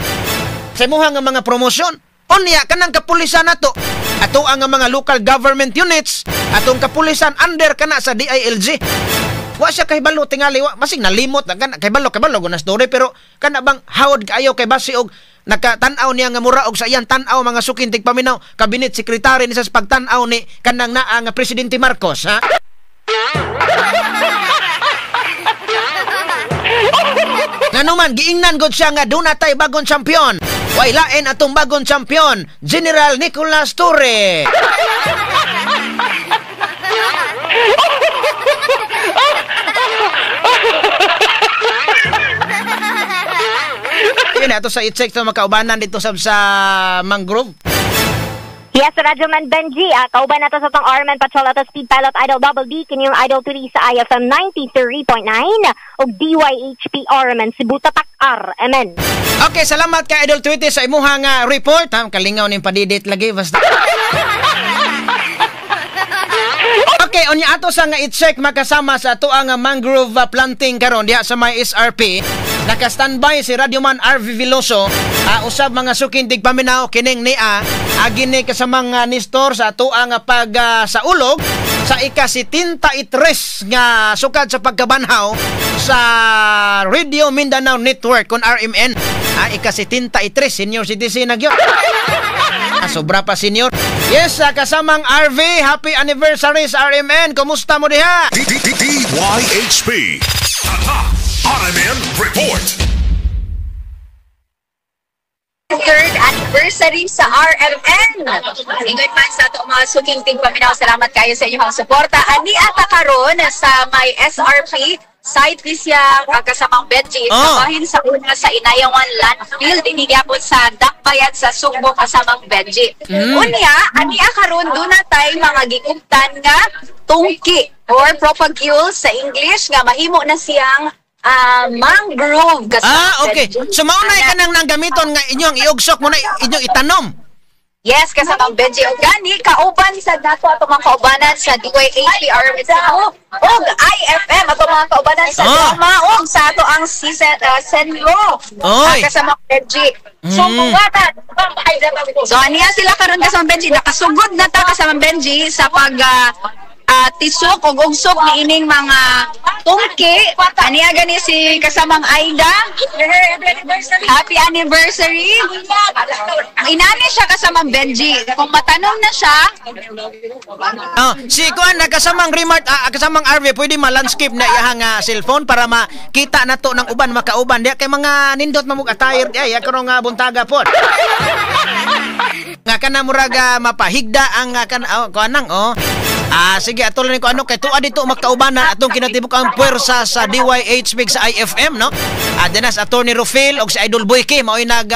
sa imuha nga mga promosyon. Unya kanang kapulisan nato ato ang mga local government units atong kapulisan under kana sa DILG. Wa siya kahibalo tingali, wa masig nalimot na kana kahibalo na story, pero kana bang hawod kaayo kay basi og nakatan-aw niya nga mura og sa iyang tan-aw mga suking tigpaminaw cabinet secretary ni sa pagtan-aw ni kanang naa nga Presidente Marcos, ha? Nganuman giingnan gud siya nga duna tay bagong champion. Way lain atong bagong champion, General Nicolas Torre. Yun, ato sa i-check sa makaubanan dito sa Mangrove. Yes, Radyo Man Benji, kauban nato sa tong RMN Patrol ato Speed Pilot Idol Double D, kinyong Idol 3 sa IFM 93.9 ug DYHP RMN Cebu Tatak RMN. Okay, salamat kay Idol Tweety sa imuha nga report. Ha, kalingaw ning padidit lagi basta. Okay, unya ato sa nga i-check makasama sa ato ang mangrove planting karon diha sa may SRP. Naka-standby si Radyoman RV Veloso. Usab mga suking tigpaminaw kining nia agi ni kasamang Nestor sa ato ang pag sa ulog sa ika-73 nga sukad sa pagkabanhaw sa Radio Mindanao Network kon RMN. Ika-73 senior citizen na gyud. Sobra pa senior. Yes, kasamang RV, happy anniversary sa RMN. Kumusta mo diha? DYHP RMN Report. Third anniversary sa RMN. Ingon man sa ato mga suking tigpaminaw, salamat kayo sa inyong suporta. Ani ata karon sa may SRP site ni siya kasamang Benji. Oh. Kabahin sa una sa Inayawan Landfill dinigapon sa Dakbayan sa Sugbo kasamang Benji. Unya, ani karon duna tay mga gigugtan nga tungki or propagule sa English nga mahimo na siyang mangrove. Ah, okay. So maunay ka nang gamiton nga inyong iugsok mo na inyong itanom. Yes, kasamang Benji. O gani, kauban sa dato ato mga kaubanan sa DYHP RMN Cebu og IFM ato mga kaubanan sa drama og sa ato ang Senro. Kasamang Benji. So, so aniya sila karon kasamang Benji, nakasugod na ta kasamang Benji sa pag tisok og ugsok ni ining mga tungki. Aniya gani si kasamang Aida. Happy anniversary. Inani siya kasamang Benji. Kung matanong na siya. Si kuan na kasamang Remart, kasamang RV, pwede ma-landscape na iyahang cellphone para makita na to ng uban makauban. Diya kay mga nindot mamug attire diya karon nga buntaga pod. Nga kana murag mapahigda ang kuanang oh. Sige, atol ni ko ano kay tuwa dito makaubanan atong kinatibuk ang puwersa sa DYH sa IFM, no? Dinas Attorney Rufil og si Idol Boyke maoy nag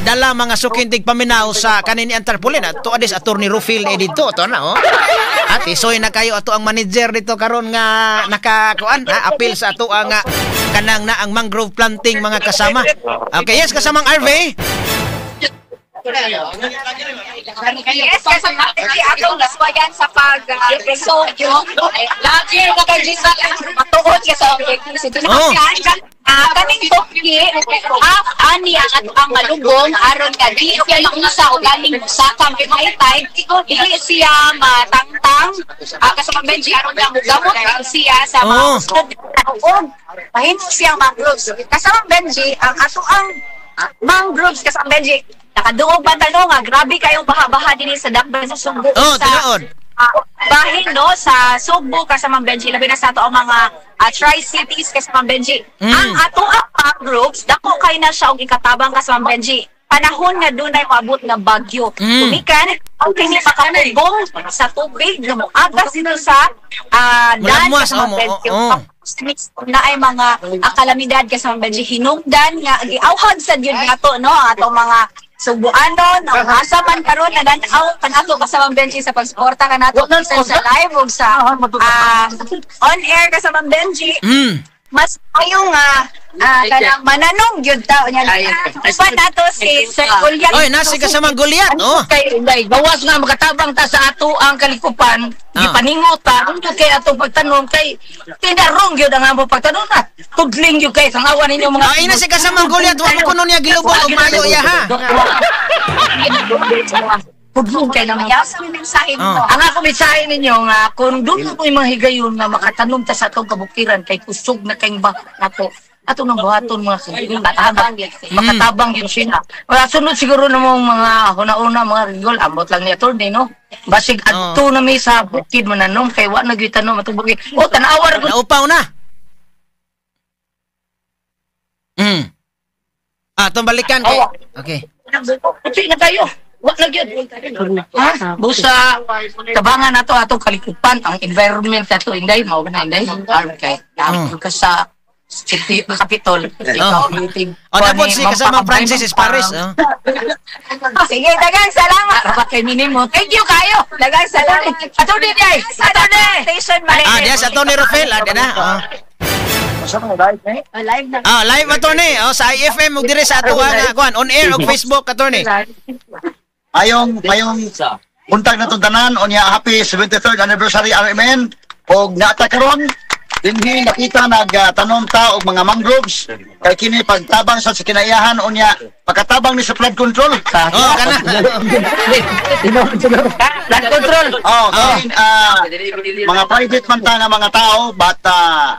dala mga sukintig paminaw sa kanini ang tarpaulin. Tuwa dis Attorney Rufil dito to na oh. At isoy na kayo ato ang manager dito karon nga nakakuan appeal sa ato ang kanang na ang mangrove planting mga kasama. Okay, yes kasamang RV. Yes, kasi atong naswayan sa pag-resolve yung lagi matuod ka sa objective. Oh. Kaning tukki, ani ang atong malugong aron nga di siya maunsa o galing musaka may high tide, dili siya matangtang kasama Benji aron nga mugamot siya sa mga og mahimo siyang mangroves. Kasama Benji, ang atoang mangroves kasama Benji, nakaduog pa tanong nga grabe kayong baha-baha dinhi sa dakban sa Sugbo. Oh, tinuod. Bahin no sa Sugbo kasama Benji, labi na sa ato ang mga Tri-Cities kasama Benji. Ang ato ang mangroves dako kay na siya og ikatabang kasama Benji. Panahon nga dunay moabot nga bagyo. Tumikan ang kini makapugong sa tubig nga moagas dito sa dan kasama Benji. Na ay mga kalamidad kasama Benji, hinungdan nga giawhag sa gyud nato no atong mga Subuanon, ang asa man karon na dan-aw kanato kasama Benji sa pagsuporta kanato sa live ug sa on air kasama Benji. Mas ayo nga kanang mananong gyud ta nya. Uban nato si Sir Goliath. Oy, nasi kasamang Goliath, oh. Kay gawas nga makatabang ta sa ato ang kalikupan, gipaningot ta kay atong pagtanom kay tinarong gyud ang among pagtanom na. Tudling gyud kay sangawan ninyo mga. Ay, nasi kasamang Goliath, wa mo kuno niya gilubong og mayo iya ha. Tudlong kay naman. Ang ako mensahe ninyo nga kung doon mo mga higayon nga makatanom ta sa atong kabukiran kay kusog na kayong baka nato. Ato nang buhaton mga kaibigan, makatabang yun siya. Wala sunod siguro namong mga huna-una mga rigol, ambot lang ni attorney no. Basig adto na mi sa bukid mananom kay wa na gyud tanom atong bukid. O tan-awar ko. Naupaw na. Atong balikan kay. Okay. Puti na kayo. Wa na gyud. Ha? Busa tabangan nato atong kalikupan, ang environment nato inday mao na inday. Okay. Ka sa City Capitol. Oh, dapat si kasamang Francis is Paris. Sige, dagang salamat. Rapat kay minimo. Thank you kayo. Dagang salamat. Attorney day. Attorney. Station Marites. Diya sa Attorney Rofel, ah, na. Live na. Live attorney. Oh, sa IFM ug dire sa ato nga kuan on air og Facebook attorney. Ayong buntag na itong tanan, unya happy 73rd anniversary RMN og naata karon dinhi nakita nagtanom ta og mga mangroves kay kini pagtabang sa kinaiyahan unya pagkatabang ni sa flood control. Oh, kana. Flood control. Oh, mga private man ta nga mga tao but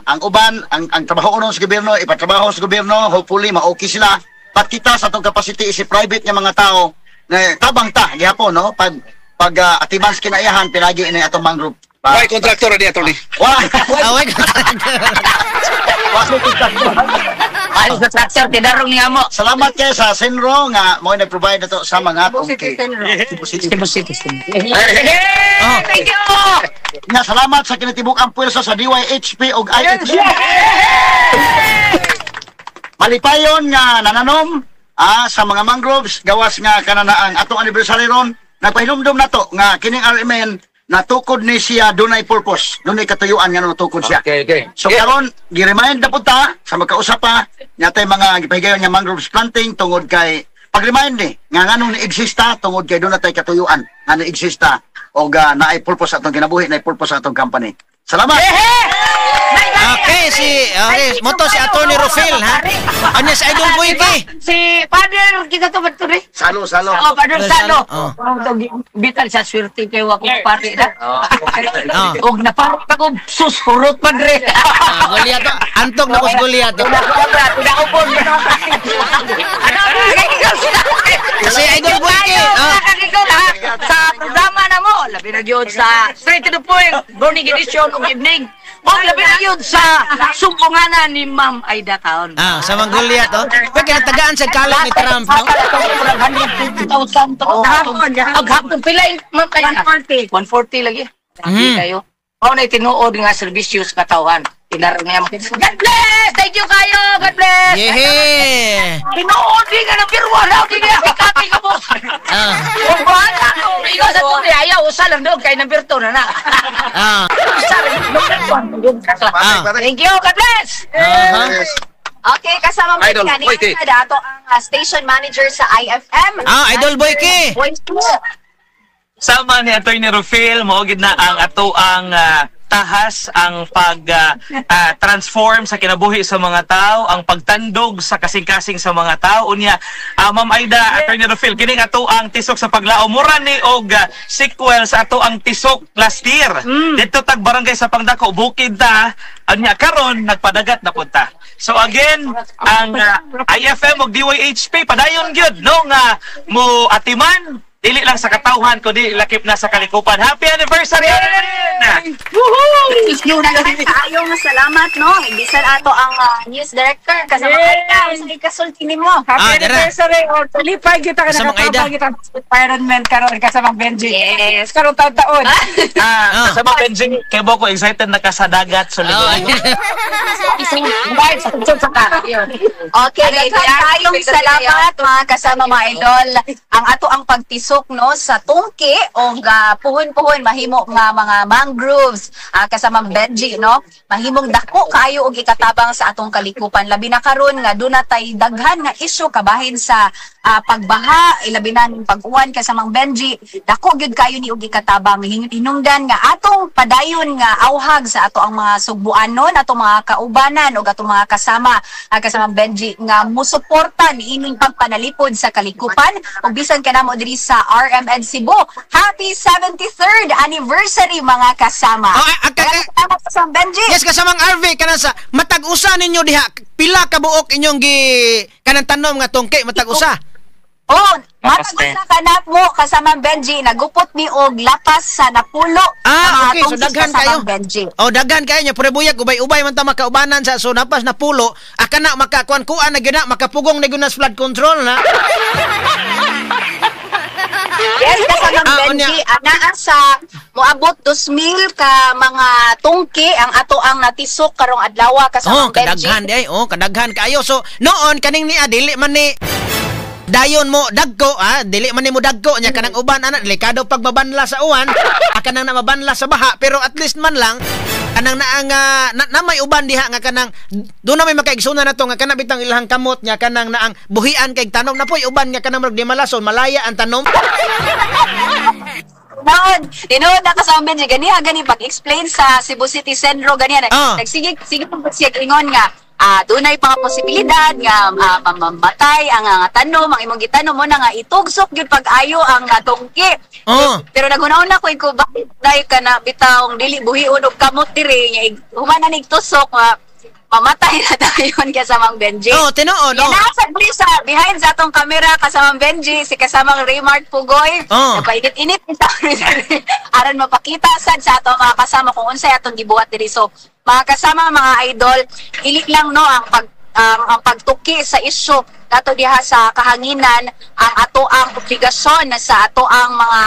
ang uban ang trabaho sa gobyerno ipatrabaho sa gobyerno, hopefully ma-okay sila. But kita sa atong capacity is private nga mga tao na tabang ta gihapon no pag atiman sa kinaiyahan pinagi ini atong mangrove. Why contractor ni attorney? Why? Why contractor? Ay, contractor tinarong niya mo. Salamat kay sa Senro nga mo nag-provide nato sa mga tungki. Cebu City. Thank you. Nga salamat sa kinatibuk ang puwersa sa DYHP ug IFC. Malipayon nga nananom sa mga mangroves gawas nga kananaang atong anniversary ron nagpahinumdum nato nga kining RMN natukod ni siya dunay purpose, dunay katuyuan nga natukod siya. Okay. So karon gi-remind na pud ta sa magkausap pa natay mga gipahigayon nga mangroves planting tungod kay pag-remind ni nga nganong ni-exista tungod kay dunay tay katuyuan nga ni-exista og naay purpose atong kinabuhi, naay purpose atong company. Salamat. Okay, moto si Attorney Rofel ha. Ano si Idol Boyke? Si Father kita to ba to? Salo. Oh, Father Salo. Bitan sa swerte kay wa ko pare na. Og naparo pa ko sus hurot padre. Goliath. Antog na ko si Goliath. Unaupon. Ano? Si Idol Boyke. Sa programa na mo, labi na gyud sa Straight to the Point, morning edition ug evening. Og labi na gyud sa sumpunganan ni Ma'am Aida Taon. Sa mga Goliath, oh. Pero kinatagaan sa kalat ni Trump, no? 150,000 to. Ang hapon pila, Ma'am Aida? 140. 140 lagi. Hindi kayo. Mao na tinuod nga serbisyo sa katawhan. Tinarong niya mo. God bless! Thank you kayo! God bless! Yeah! Tinuod din nga ng birwa! Law din nga! Kami ka po! Kung bahala ko! Ikaw sa tunay, ayaw! Usa lang doon kay number 2 na na. Usa lang. Thank you! God bless! Okay, kasama mo Idol kanina Boyke. dato ang station manager sa IFM. Ah, Idol Boyke. Sama ni Attorney Rufil, mao gid na ang ato ang tahas ang pag transform sa kinabuhi sa mga tao, ang pagtandog sa kasing-kasing sa mga tao. Unya, Ma'am Aida, Attorney Rufil, kining ato ang tisok sa paglaom. Mura ni og sequel sa ato ang tisok last year. Dito tag barangay sa Pangdako, bukid ta. Unya karon nagpadagat na punta. So again, ang IFM ug DYHP padayon gyud no nga mo atiman dili lang sa katawhan kundi lakip na sa kalikupan. Happy anniversary, Arlene! Woohoo! Kaayong salamat no. Bisan ato ang news director kasama Aida, unsay kasulti nimo? Happy anniversary or lipay kita ka Kasamang Aida. nakatapang kita sa environment karon kasamang Benji. Yes. Karon taon-taon. Kasama Benji, kay Boko excited na ka sa dagat so Oh. Okay, daghan kaayong salamat mga kasama mga idol. Ang ato ang pagtisok no sa tungki o puhon-puhon mahimo nga mga mangroves kasama Benji no. Mahimong dako kaayo og ikatabang sa atong kalikupan labi na karon nga duna tay daghan nga isyu kabahin sa pagbaha ilabi na ning pag-uwan kasamang Benji. Dako gyud kayo ni og ikatabang hinungdan nga atong padayon nga auhag sa ato ang mga sugbuanon, atong mga kaubanan ug atong mga kasama kasamang Benji nga musuporta niining pagpanalipod sa kalikupan ug bisan kanamo diri sa RMN Cebu. Happy 73rd anniversary mga kasama. Oh, kasamang Benji. Yes, kasamang RV kanang sa matag usa ninyo diha pila ka buok inyong gi kanang tanom nga tungke matag usa. Oh, matag usa kanap mo kasamang Benji nagupot ni og lapas sa napulo. Ah, okay, so daghan kayo. Benji. Oh, daghan kayo nya pure buyag ubay-ubay man ta makaubanan sa so napas napulo. Akana makakuan-kuan na gyud na makapugong na gyud na flood control na. Yes, kasamang Benji, anaa sa moabot 2,000 ka mga tungki ang ato ang natisok karong adlaw kasamang Benji. Kadaghan di ay, oh, kadaghan kaayo. So noon kaning niya dili man ni dayon mo dagko, dili man nimo dagko nya kanang uban ana delikado pagbabanla sa uwan, kanang na mabanla sa baha, pero at least man lang kanang naang na may uban diha nga kanang do na may makaigsunan na to nga kanang bitang ilahang kamot nya kanang naang buhian kay tanom na poy uban nga kanang murag di malason malaya ang tanom. Noon, tinuod na kasama Benji ganiha gani pag-explain sa Cebu City Senro ganiha nagsige sige siya ingon nga dunay pa posibilidad nga mamatay ang tanom ang imong gitanom mo na nga itugsok gyud pag-ayo ang tungki. Pero naghuna-una ko ko bakit dai ka na bitawng dili buhion og kamot diri nya human na nig tusok mamatay na dayon kasamang Benji. Oh, tinuod. Oh. Nasa sa behind sa atong kamera kasamang Benji si kasamang Raymart Pugoy. Oh. Napainit-init aron mapakita sad sa atong mga kasama kung unsay atong gibuhat diri. So, mga kasama mga idol, dili lang no ang ang pagtuki sa isyu nato diha sa kahanginan ang ato ang obligasyon na sa ato ang mga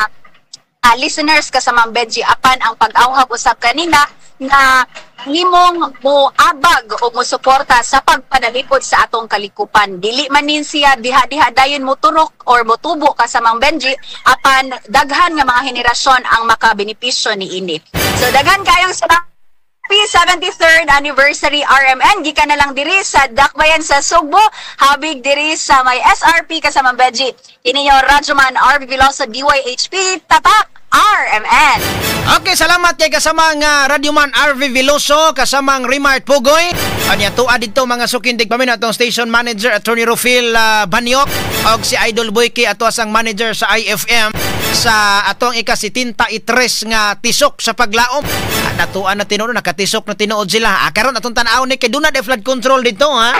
listeners kasamang Benji apan ang pag-awhag usab kanina na himong moabag o mosuporta sa pagpanalipod sa atong kalikupan. Dili man nin siya diha-diha dayon moturok or motubo kasamang Benji apan daghan nga mga henerasyon ang makabenepisyo niini. So daghan kayong sa Happy 73rd anniversary RMN. Gikan na lang diri sa Dakbayan sa Sugbo, habig diri sa may SRP kasamang Benji. Kini yung Radyoman RV Veloso DYHP Tatak RMN. Okay, salamat kay kasamang Radyoman RV Veloso, kasamang Raymart Pugoy. Anya tuwa dito mga sukindig paminaw atong station manager Attorney Rufil Banyok og si Idol Boyke ato asang manager sa IFM sa atong ika-73 nga tisok sa paglaom. Natuan na tinuod, nakatisok na tinuod sila. Karon atong tan-aw ni kay duna de flood control dito ha.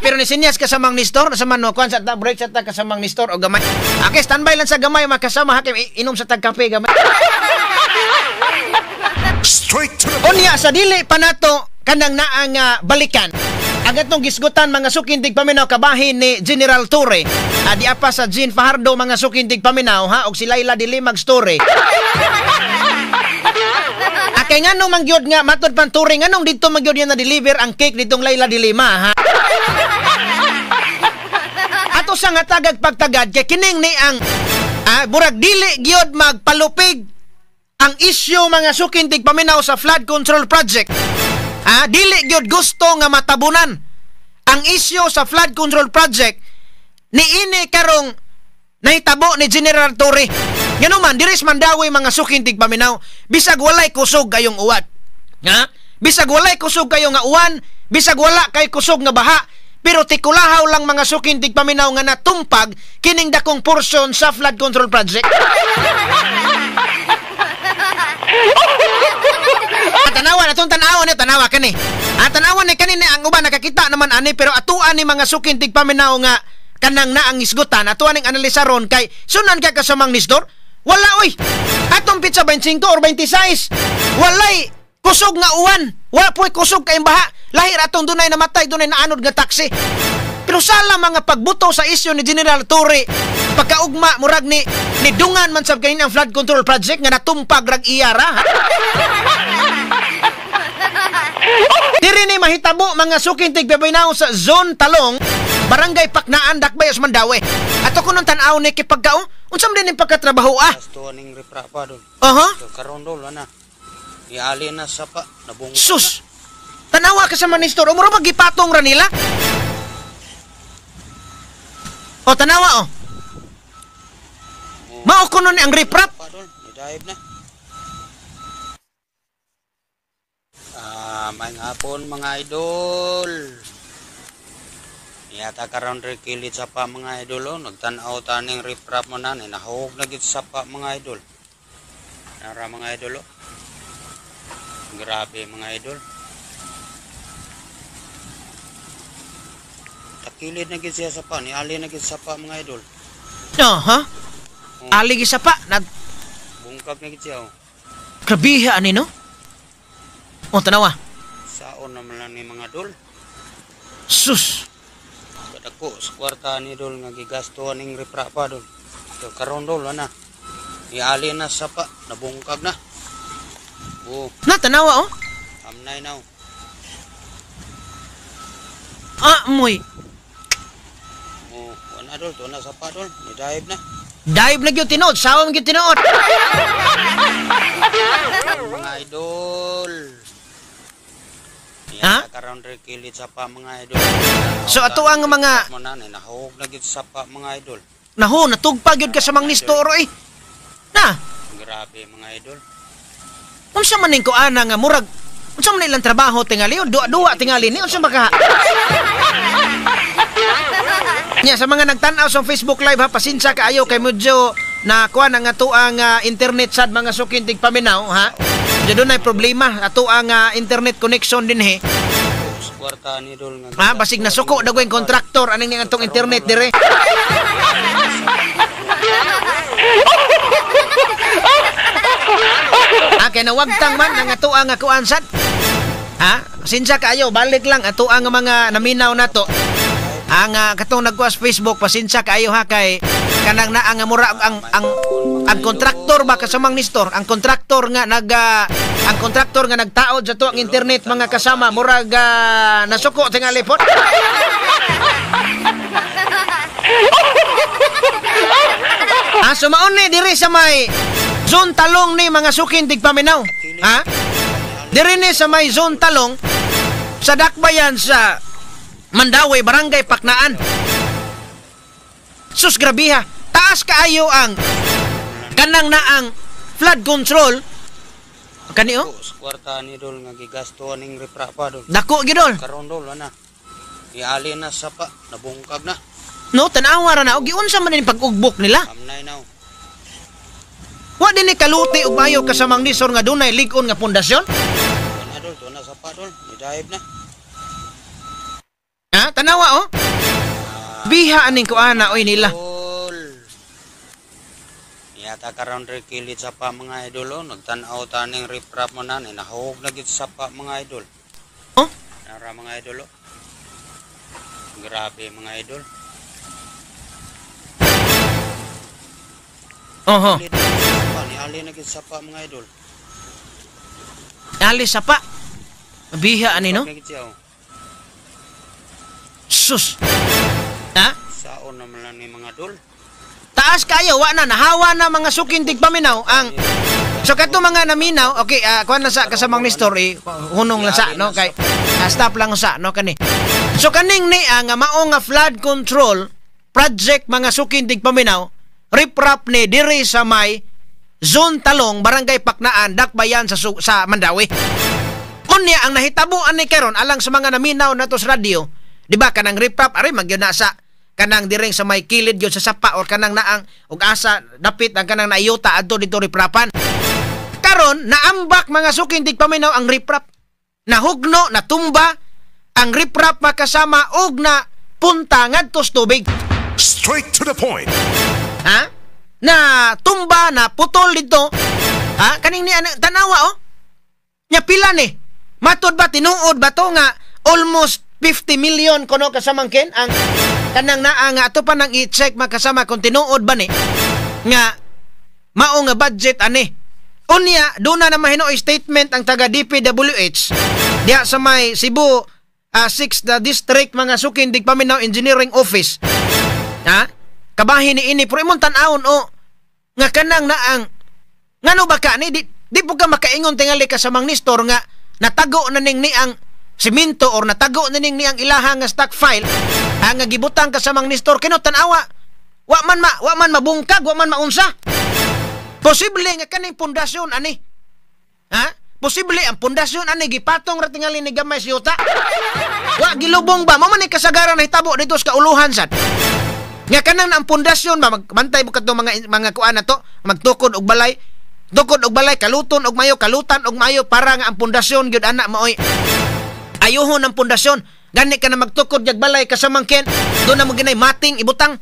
Pero ni sinyas kasamang Nestor, sa man kuan sa ta break sa ta kasamang Nestor o gamay. Okay, standby lang sa gamay makasama hakim inom sa tag kape gamay. Straight to Unya sa dili pa nato kanang naang balikan. Ang atong gisgutan mga sukindig paminaw kabahin ni General Torre. Di apa sa Jean Fajardo mga sukindig paminaw ha og si Laila Dili magstory. Kay nganong mangyod nga matud pan Torre nganong didto mangyod yan na deliver ang cake ditong Laila de Lima ha. Ato sa nga tagag pagtagad kay kining ni ang burag dili gyud magpalupig Ang isyu mga suking tigpaminaw sa flood control project, ha, dili gyud gusto nga matabunan. Ang isyu sa flood control project niini karong nahitabo ni General Torre. Ngano man diri sa Mandaue mga suking tigpaminaw, bisag walay kusog kayong uwan. Ha? Bisag walay kusog kayo nga uwan, bisag wala kay kusog nga baha, pero tikulahaw lang mga suking tigpaminaw nga natumpag kining dakong portion sa flood control project. Tanawa na itong tanawa ni, tanawa kani. Tanawa ni kanini ang uban nakakita naman ani, pero atuan ni mga suking tigpaminaw nga kanang naang isgutan, atuan ning analisaron kay sunan ka kasamang nisdor. Wala oy. Atong pitsa 25 or 26. Walay kusog nga uwan. Wala po'y kusog kayong baha. Lahir atong dunay namatay, dunay naanod nga taksi. Pero sala mga pagbuto sa isyu ni General Torre, pagkaugma murag ni nidungan man sab kanin ang flood control project nga natumpag rag iyara. Diri ni mahitabo mga suking tigpaminaw sa Zone Talong, Barangay Paknaan, Dakbay, Mandaue. Ato kunon tan-aw ni kay pagkao, unsa man din pagkatrabaho ah? Aha. Karon dol ana. Iali na sa pa, nabungkag. Sus. Tanawa ka sa manistor, umuro ba gipatong ra nila? O tanawa o. Mao kuno ni ang riprap. Ni na. Maayong hapon mga idol. Yata karon kilid sa pa mga idol oh. Nagtan-aw taning riprap mo na ni nahug na gid sa pa mga idol. Nara mga idol oh. Grabe mga idol. Takilid na gid siya sa pa, niali na gid sa pa mga idol. Aha. Oh. Ali gid sa pa, nag bungkag na gid siya oh. Grabiha ani no? Oh, tanawa. Saon naman lang ni mga dol. Sus. Kadako sa kwarta ni dol nga gigasto ning riprap pa dol. So, karon dol ana. Niali na sa pa, nabungkag na. Oh. Na tanawa oh. Amnay now. Ah, moy. Oh, ana dol, to na sa pa dol, ni dive na. Dive na gyud tinuod, sawam gyud tinuod. Mga idol. Ha? Karon kilid sa pa mga idol. So ato ang mga nahug na gyud sa pa mga idol. Naho, natugpa gyud ka sa mang Nistoro eh. Na. Grabe mga idol. Unsa man ning kuana nga murag unsa man ilang trabaho tingali o duwa-duwa tingali ni unsa maka. Nya sa mga nagtan-aw sa Facebook Live ha, pasensya kaayo kay medyo na kuan ang ato ang internet sad mga suking tigpaminaw ha. Diyan dunay problema ato ang internet connection dinhi. Ha, basig nasuko dagoy kontraktor aning ning atong internet dire. Ha, kay nawagtang man ang ato ang kuan sad. Ha, pasensya kaayo, balik lang ato ang mga naminaw nato. Ang katong nagkuha sa Facebook, pasensya kaayo ha kay kanang naa nga mura ang kontraktor ba kasamang Nestor, ang kontraktor nga nag ang kontraktor nga nagtaod sa tuang internet mga kasama murag nasuko tingali pod. Ah, so maon ni diri sa may Zone Talong ni mga suking tigpaminaw. Ha? Diri ni sa may Zone Talong sa Dakbayan sa Mandaue, Barangay Paknaan. Sus grabiha, taas kaayo ang kanang naang flood control. Kani oh? Kwarta ni dol nga gigasto ning riprap pa dol. Dako gyud dol. Karon dol ana. Iali na sa pa, nabungkag na. No, tan-awa ra na og giunsa man ni pag-ugbok nila. Amnay now. Wa din ni kaluti og maayo kasamang nisor nga dunay lig-on nga pundasyon. Ana dol, to na sa pa dol, ni dive na. Ha, tanawa oh. Biha aning kuana oy nila. Yata karon kilid sa pa mga idol oh, nagtan-aw taning riprap mo na ni nahug na gid sa pa mga idol. Oh? Nara mga idol oh. Grabe mga idol. Oho. Ali na gid sa pa mga idol. Ali sa pa. Biha ani no? Sus. Ha? Saon naman lang ni mga dol. Taas kayo, wa na nahawa na mga suking tigpaminaw ang So kadto mga naminaw, okay, kuan lang sa kasamang ni story, hunong lang sa no kay stop lang sa no kani. So kaning ni nga mao nga flood control project mga suking tigpaminaw, riprap ni diri sa may Zone Talong, Barangay Paknaan, Dakbayan sa sa Mandawi. Unya ang nahitabo ani karon alang sa mga naminaw nato sa radyo, di ba kanang riprap ari magyud na sa kanang diring sa may kilid gyud sa sapa or kanang naang og asa dapit ang kanang naiyuta adto dito riprapan. Karon naambak mga suking tigpaminaw ang riprap. Nahugno, natumba ang riprap makasama og na punta ngadto sa tubig. Straight to the point. Ha? Na tumba, na putol dito. Ha? Kaning ni tanawa oh. Nya pila ni? Matod ba tinuod ba to nga almost 50 million kuno kasamangkin ang kanang naa nga ato pa nang i-check makasama kung tinuod ba ni nga mao nga budget ani. Unya doon na mahinuoy statement ang taga DPWH diha sa may Cebu 6th District mga sukin Digpaminaw Engineering Office. Ha? Kabahin ni ini pero imong tan-awon o nga kanang naang ngano ba ka ni di po ka makaingon tingali ka sa Mang Nestor nga natago na ning niang simento or natago na ning niang ilaha nga stock file ha, nga gibutang ka sa Mang Nestor kino tan-awa wa man mabungkag, wa man maunsa. Posible nga kaning pundasyon ani. Ha? Posible ang pundasyon ani gipatong ra tingali ni gamay sa yuta. Wa gilubong ba? Mao man ni kasagaran nahitabo dito sa kauluhan sad. Nga kanang ang pundasyon ba magbantay mo kadto mga kuan na to, magtukod og balay, tukod og balay, kaluton og mayo, kalutan og mayo para nga ang pundasyon gyud ana maoy ayuhon ang pundasyon. Gani ka na magtukod jag balay kasamang Ken, doon na mo ginay mating ibutang.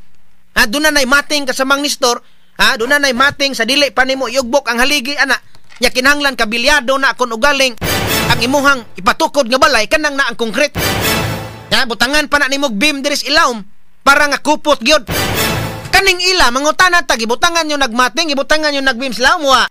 Ha, doon na nay mating kasamang Nestor, ha, doon na nay mating sa dili pa nimo iugbok ang haligi ana. Nya kinahanglan kabilyado na kon ugaling ang imuhang ipatukod nga balay kanang na ang konkret. Ha, butangan pa na nimo beam diri sa ilawom para nga kupot gyud. Kaning ila mangutana ta gibutangan yo nagmating, gibutangan yo nagbeam sa ilawom wa.